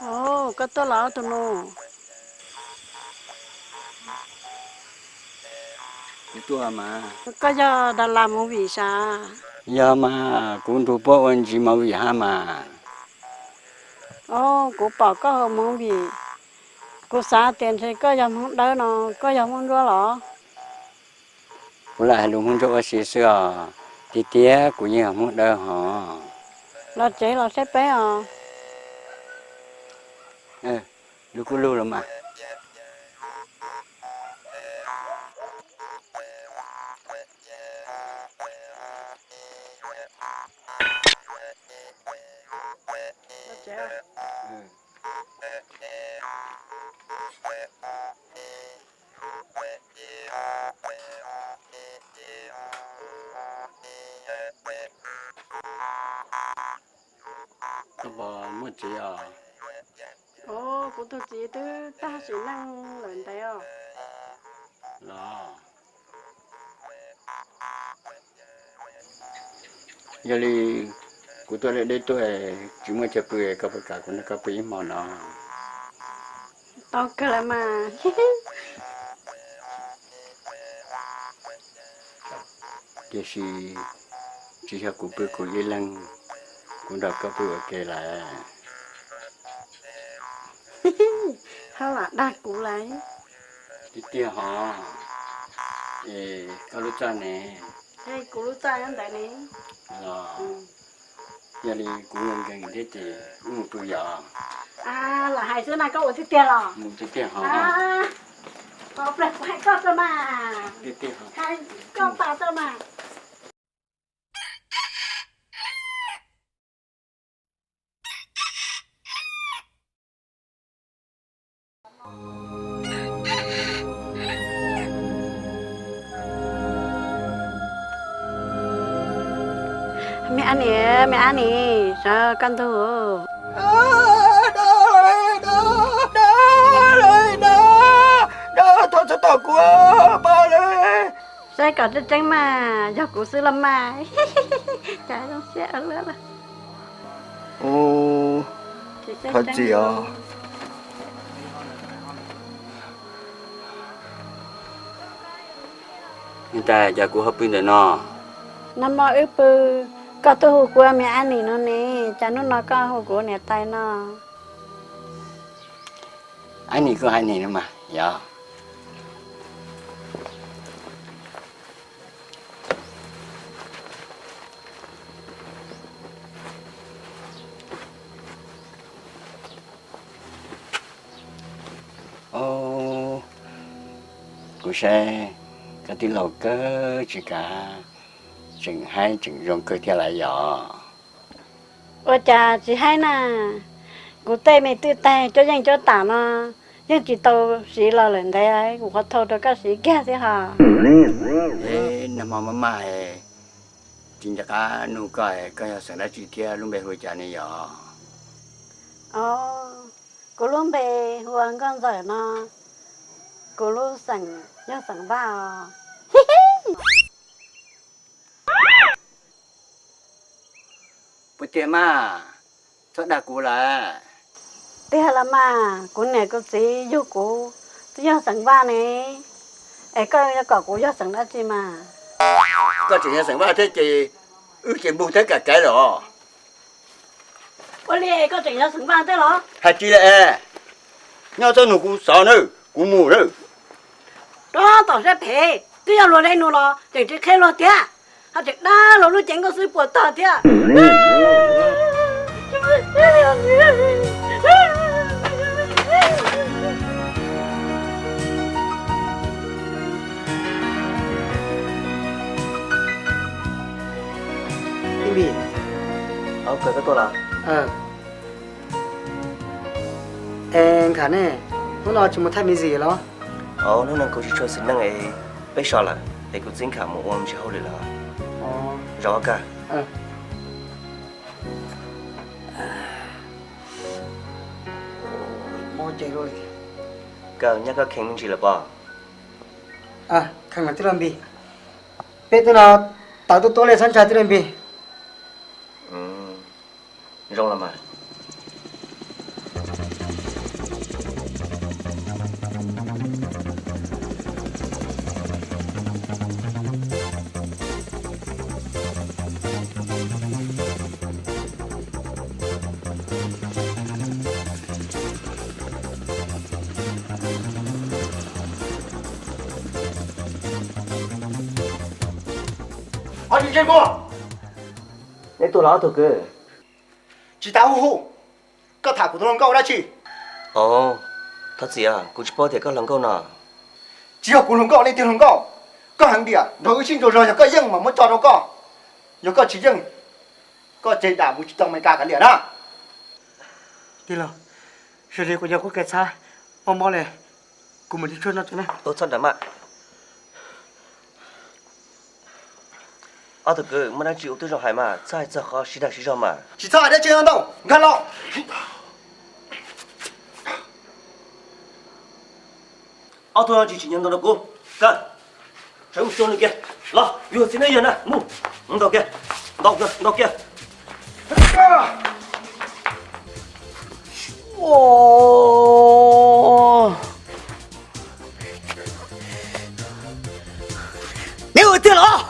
Os, koj tuaj los tus nus? Kuv tuaj mas. Koj yog das las movie sav? Yog mas, kuv nrug puab ua ntsis movie hab mas. Os, kuv pom koj hauv movie, kuv xav tias ntshe koj yog Hmoob Dawb no, koj yog Hmoob Ntsuab los? Kuv lam hais lus Hmoob Ntsuab ua si xwb os, tiag tiag kuv yeej yog Hmoob Dawb hos. Los tsev los saib peb os. Lug kuj lug los mas. Koj puas muaj txiv os? Os, kuv tus txiv twb tag sim neej lawm ntev os. Los, yog li kuv tuaj deb deb tuaj tsis muaj chaw pw, koj puas kam kuv nrog koj pw ib hmo no? Tau kawg lawm mas. Tiam sis tsis yog kuv pw kuv ib leeg, kuv nrog koj pw ua ke lawm. Hab lam dag kuv lawm. Tiag tiag hos. Es koj lub txaj ne? Kuv lub txaj ntawd ne. Los, yog li kuv nkees nkees thiab ces wb mus pw yom. Lam hais xwb na, koj ua tiag tiag los? Mus tiag tiag hos. Qhov plaws kuv hais koj tuaj mas. Tiag tiag hos. Hais koj tas tuaj mas. Me ab niam, me ab niam, sawv koj ntug. Thov txhob tom kuv, pab li. Saib kom tseeb tseeb mas, yog kuv xwb los mas. Cas zoo siab ua luaj. Thov txim os. Niam tais, cas kuv ho pw ntawm no? Nag hmo wb pw, Koj twb hu kuv ua me Ab Nim no ne, cas hnub no koj hu kuv niam tais no? Ab Nim kuj Ab Nim no mas yog. Kuv saib koj twb laus kawg tsis kav, tseem haib tseem zoo kawg thiab lawm yog. Ua cas tsis haib na, kuv tej me twj taig cuab yeej cuab tam no yeej tsis tau siv los lawm ntev, kuv qhuav thau rau koj siv kiag thiab hos. Nag hmo maj maj, tsis nco qab nug koj, koj yog xeem dab tsi thiab lub npe hu cas ne yog? Kuv lub npe hu ua Nkauj Ntxawm no, kuv lub xeem yog xeem Vaj os. Puas tiag mas, txhob dag kuv lawm. Tiag los mas, kuv niam kuv txiv yug kuv twb yog xeem Vaj ne, es koj yuav kom kuv yog xeem dab tsi mas? Koj tseem yog xeem Vaj thiab ces wb ces npug thiab kam kav lawm os. Ua li koj tseem yog xeem Vaj thiab los? Hais tsis lawm es, nyob txhob nug kuv xov nawb, kuv mus lawm. Rov tom siab phem, twb yog luag dej nug los tseem tsis qhia luag thiab, ho tseem dag luag lub cev nkauj xwb puas tog thiab. Tij Npis, kawg koj tuaj los? Es Nkhav ne, hnub no tsis mus thaij me ntsis los? Hnub no kuv tsis tshua xis neej es peb so lawm es kuv txib Nkhav mus ua me ntsis hauj lwm lawm. Zoo kawg. Kawg, nyab koj kheev me ntsis lawm pob? Kheev lawm tij laug Npis. Peb twb no tawv tuab tuab li, txhob ntshai tij laug Npis. Zoo los mas. Ob tug ntsej muag, neb tuaj los ob tug kwv? Tsis tas hu hu, koj tham kuv tus hluas nkauj ua dab tsi? Thov txim, kuv tsis paub tias koj hluas nkauj no. Tsis yog kuv hluas nkauj, leej twg hluas nkauj? Koj heev tiag, nrog wb sib ntsuas zog, yog koj yeej mas muab tso rau koj, yog koj tsis yeej, koj tseg dam mus tsis tau Amelikas kav liam na. Tij laug, zoo li kuv nyob kuv kev txhab mob mob li, kuv mus tsis tshua no tso na. Txhob nram maj. Ob tug kwv, muaj dab tsi ua tib zoo hais mas, txhob hais txog qhov sib dag sib zog mas. Tsis txhob hais dab tsi ntau, nkag los. Ob tug no tsis tsim nyog ntaus rau kuv, Kawg, sawv mus xyuas nws kiag, los yug txiv neej yawg na, mus, mus ntaus kiag, ntaus kiag, ntaus kiag. Neb ua tiag los?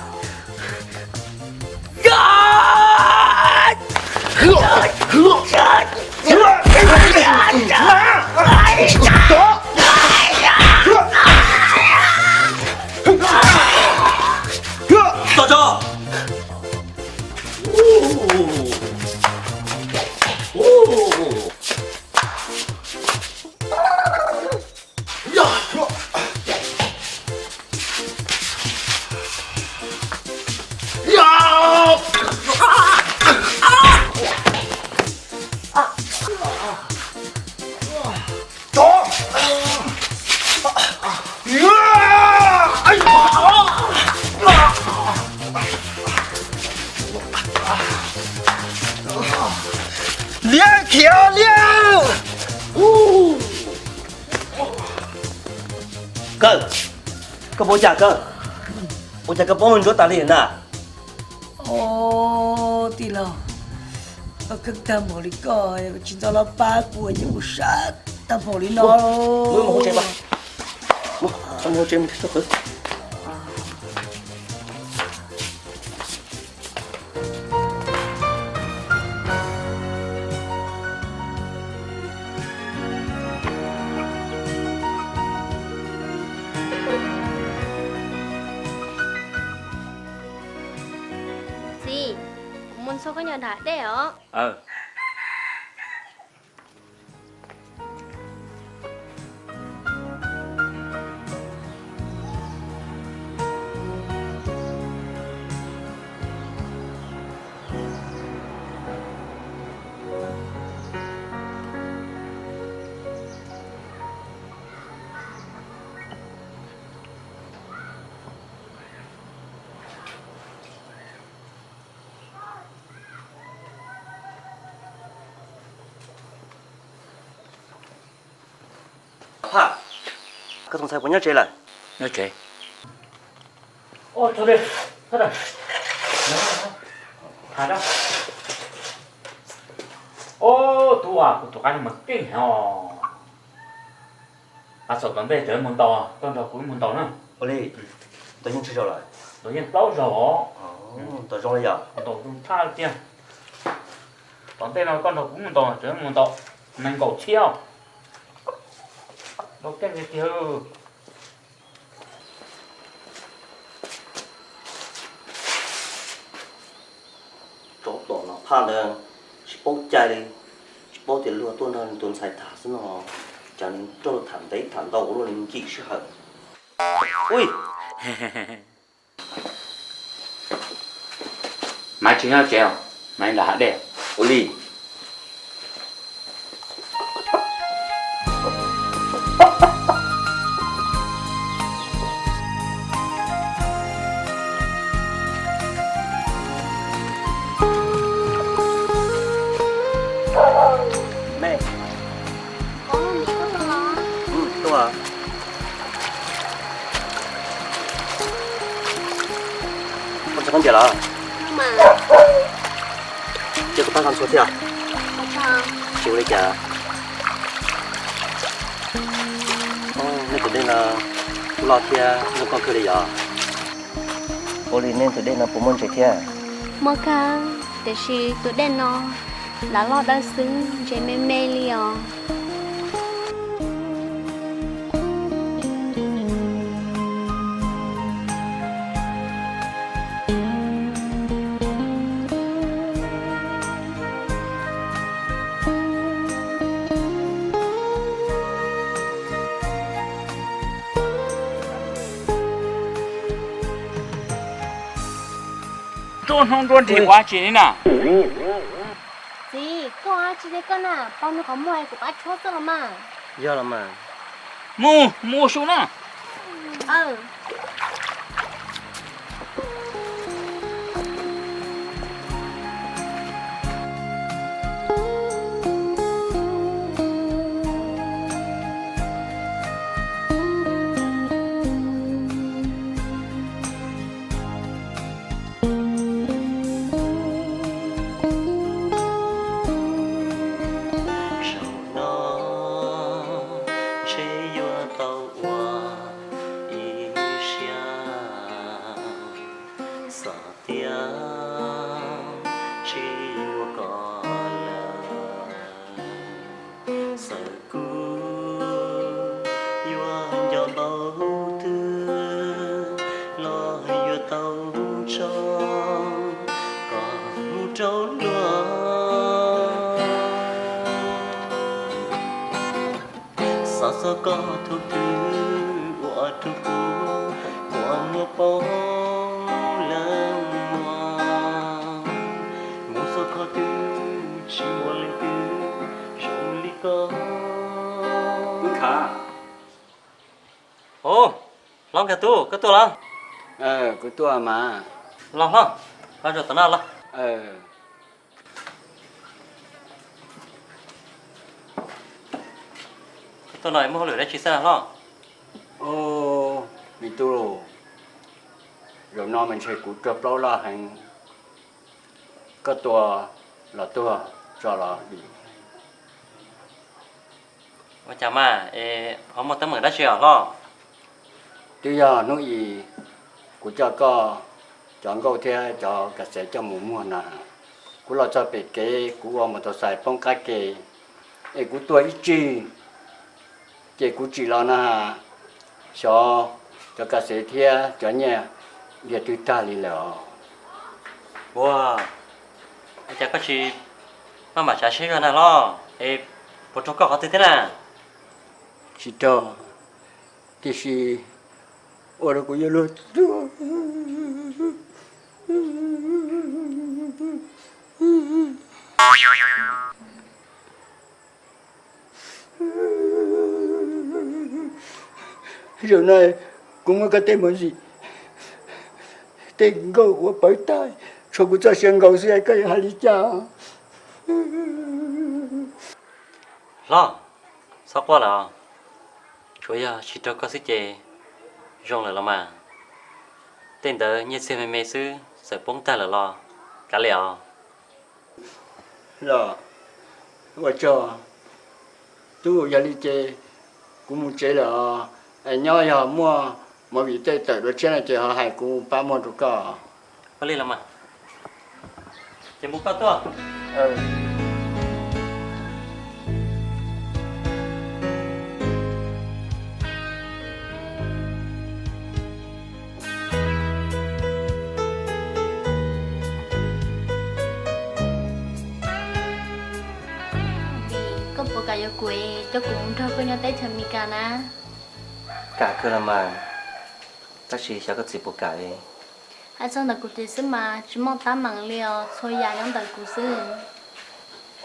Tso tso. Liab khiav liab. Kawg, koj puas ua cas Kawg? Ua cas koj pob muag ntsuab tas li na? Au, tij laug, koj kheej tag npaum li koj, tsis nco los pab kuv, ces kuv sab tag npaum li no. Mus, mus hauv tsev mas. Mus, mus hauv tsev mus thiaj txhob qhwv. Txiv, kuv mus ntxhua koj nyob nram dej os. Phaj, koj tus ntxhais puas nyob tsev lawm? Nyob tsev. Ub, tus tus qav mas keej heev os. Qav txhaum tom ntej tseem mus ntaus, koj nrog kuv mus ntaus na. Ua li, ntaus yeej tsawg zaus lawm? Ntaus yeej plaub zaug os. Ntaus zoo li yog? Ntaus zoo tshaj tiag. Tom ntej no koj nrog kuv mus ntaus, tseem mus ntaus nees nkaum txhiab. Ntaus keej tiag tiag. Tsov tom no phaj ntawd tsis paub cai li, tsis paub tias luag tuaj nrog nws tus ntxhais tham xwb no, cas nws rov tham ntev tham ntau ua luaj li nkim sij hawm. Ui, Maiv tsis nyob tsev os, Maiv nram hav dej. Ua li. Me, tuaj. Koj tsis khaub ncaws los? Ces kuv pab koj ntxhua thiab. Tsis ua li cas. Nej tus dej no loj thiab zoo nkauj kawg li yog? Ua li nej tus dej no puas muaj ntses thiab? Muaj kawg, tiam sis tus dej no lam loj dawb xwb, ntses me me li os. Tsuj hnub nruab nreg ua dab tsi li na? Txiv, koj ua dab tsi li koj na? Pab nws qhov muag kuv pab tshuab xwb los mas. Yog los mas. Mus, mus ua su na. Zaum no ntshe yuav tau ua ib siab xav tias ntshe yuav koj lawm. Txawm kuv yuav nco npaum twg los yuav tau tso kom mus rau luag. Xav txog koj thaum twg ua rau kuv kua muag poob lawm mog. Mus txog qhov twg tsis muaj leej twg zoo li koj. Ub, hlob nkag tub, koj tuaj los? Kuv tuaj mas. Los hlob, los zaum tom no los. Koj tuaj no muaj hauj lwm dab tsi xwb hlob? Ub, me tub, zaum no mas ntshe kuv tuag plaub loj heev. Koj tua los tuag tso los dim. Ua cas mas es ho muaj teeb meem dab tsi os hlob? Twb yog hnub i kuv coj koj cov nkauj thiab cov kas xev coj mus muag na. Kuv los txog pem kev kuv ua mos tau xais poob qab ke es kuv tuag ib tsig, ces kuv tsim los na, xyov cov kas xev thiab cov nyiaj dhia twg tag li lawm os. Ua, ua cas koj tsis maj mam tsav siab zog na hlob, es puas raug koj qhov twg thiab na? Tsis raug, tiam sis ua rau kuv yuav luag tuag. Zaum no kuv muab koj tej movie, tej nkauj ua pawv tag, tshuav kuv txoj sia nkaus xwb, koj yuav hais li cas? Hlob, txhob quaj lawm, tsuas yog tsis raug koj xwb ces zoo lawm los mas. Tej ntawd nyiaj txiag me me xwb, txawm poob tag lawm los kav liam os. Los, ua tsaug. Tub, yog li ces kuv mus tsev lawm os. Nyob yog muaj movie tej tawm dua tshiab no ces ho hais kuv pab muag rau koj. Ua li los mas, ces mus koj tuaj. Koj puas kam yuav kuv coj kuv mus nrog koj nyob teb chaws Amelikas na? Kam kawg los mas, tab sis xyov koj txiv puas kam li. Hais txog ntawm kuv txiv xwb mas tsis muaj teeb meem li os, txhua yam nyob ntawm kuv xwb.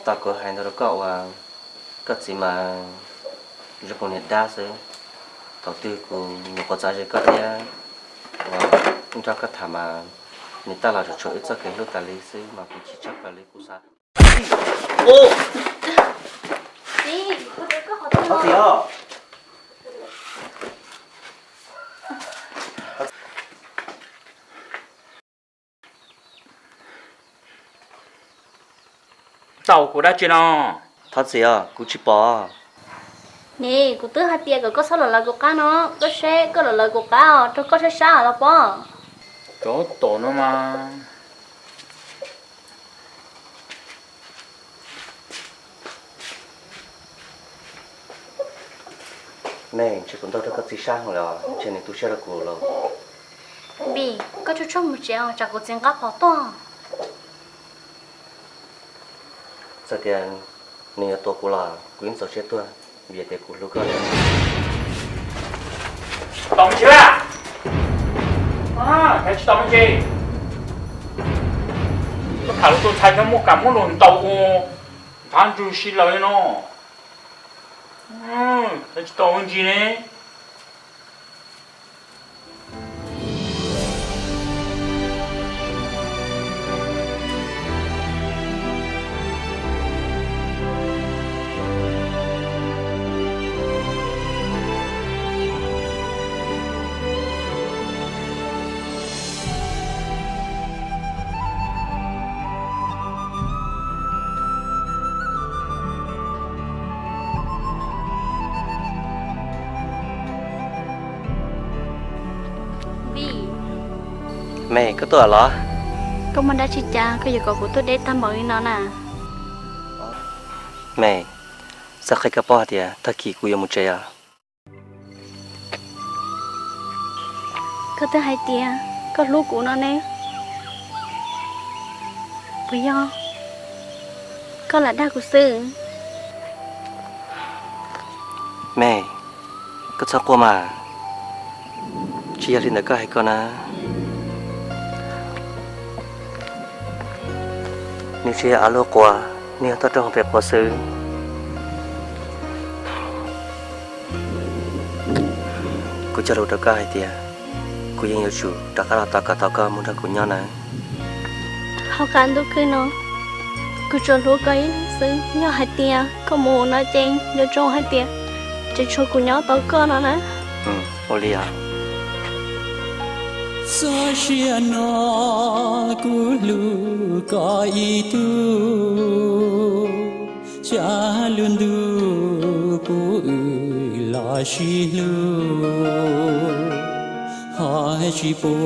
Tau kuv hais ntau rau koj uas koj txiv mas zoo kuv niag dab xwb. Thaum twg kuv nyuam qhuav txav ze koj thiab uas nrog koj tham mas nws tab los tsuas tshuav wb txoj kev hlub tas li xwb mas kuv chim tshaj plaws li kuv xav. Tau kuv dab tsi no? Thov txim os, kuv tsis pom. Nim, kuv twb hais tias kom koj txhob los lawv kuv qab no, koj seb koj los lawv kuv qab os, raug koj sab sab los pob. Cov tom no mas. Me, ntshe kuv ntaus rau koj txiv sab heev lawm, ntshe nws tu siab rau kuv lawm. Vim, koj tsuag tsuag mus tsev os, tsam kuv txiv nqa phom tuaj. Txawm tias nws yuav tua kuv los kuv yeej txaus siab tuag, vim tias kuv hlub koj. Tau me ntsis, tsis tau me ntsis. Koj tham lus tus ntxhais no muaj kam muab luag ntaus ua ntshav ntsug si lawm no. Tsis tau me ntsis ne. Vim, me, koj tuaj los? Koj muaj dab tsi cas koj yuav kom kuv tuaj deb tag npaum li no na? Me, xav qhia koj paub hais tias tag kis kuv yuav mus tsev os. Koj twb hais tias koj hlub kuv no ne, puas yog koj lam dag kuv xwb? Me, koj txhob quaj mas, tsis yog li ntawd koj hais ko na. Nws tsis yog av luaj quas, nws yog toj roob hauv pes quav xwb. Kuv cog lus rau koj hais tias kuv yeej yuav tsum rov qab los tos kom tau koj mus nrog kuv nyob na. Hauv qab ntuj khwb no, kuv tsuas hlub koj ib leeg xwb. Yog hais tias koj mus no ces nco ntsoov hais tias tseem tshuav kuv nyob tos koj no na. Ua li os. Txoj sia no kuv hlub koj ib tug, tsam lub ntuj kuv wb los sib hlub, ho tsis pub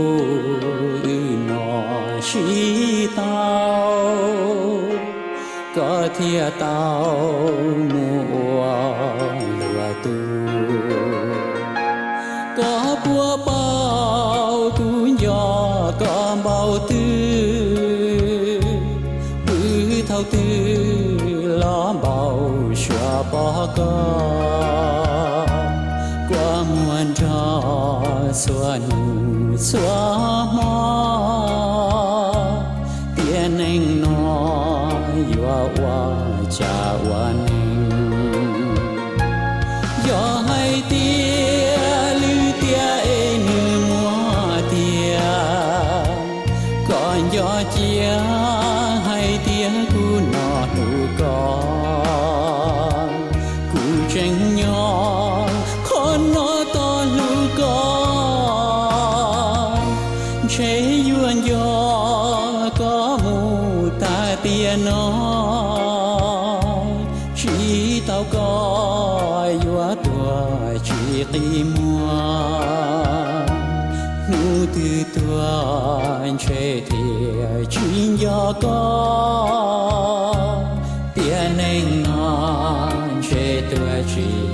wb nom sib tau, koj thiaj tau mus ua luag tug. Koj puas paub kuv nco koj npaum twg? Thaum twg los npau suav pom koj, kua muag nrog txhua hnub txhua hmo, tiam neej no yuav ua cas ua neej. Yog hais tias lwm tiam es nws muaj tiag, koj nco cia hais tias kuv no hlub koj, kuv tseem nyob qhov no tos hlub koj. Ntshe yuav nco koj mus tas tiam no, tsis tau koj yuav tuag tsis qi muag. Hnub twg tuag ntshe thiaj tsis nco koj, tiam neej no ntshe tuag tsis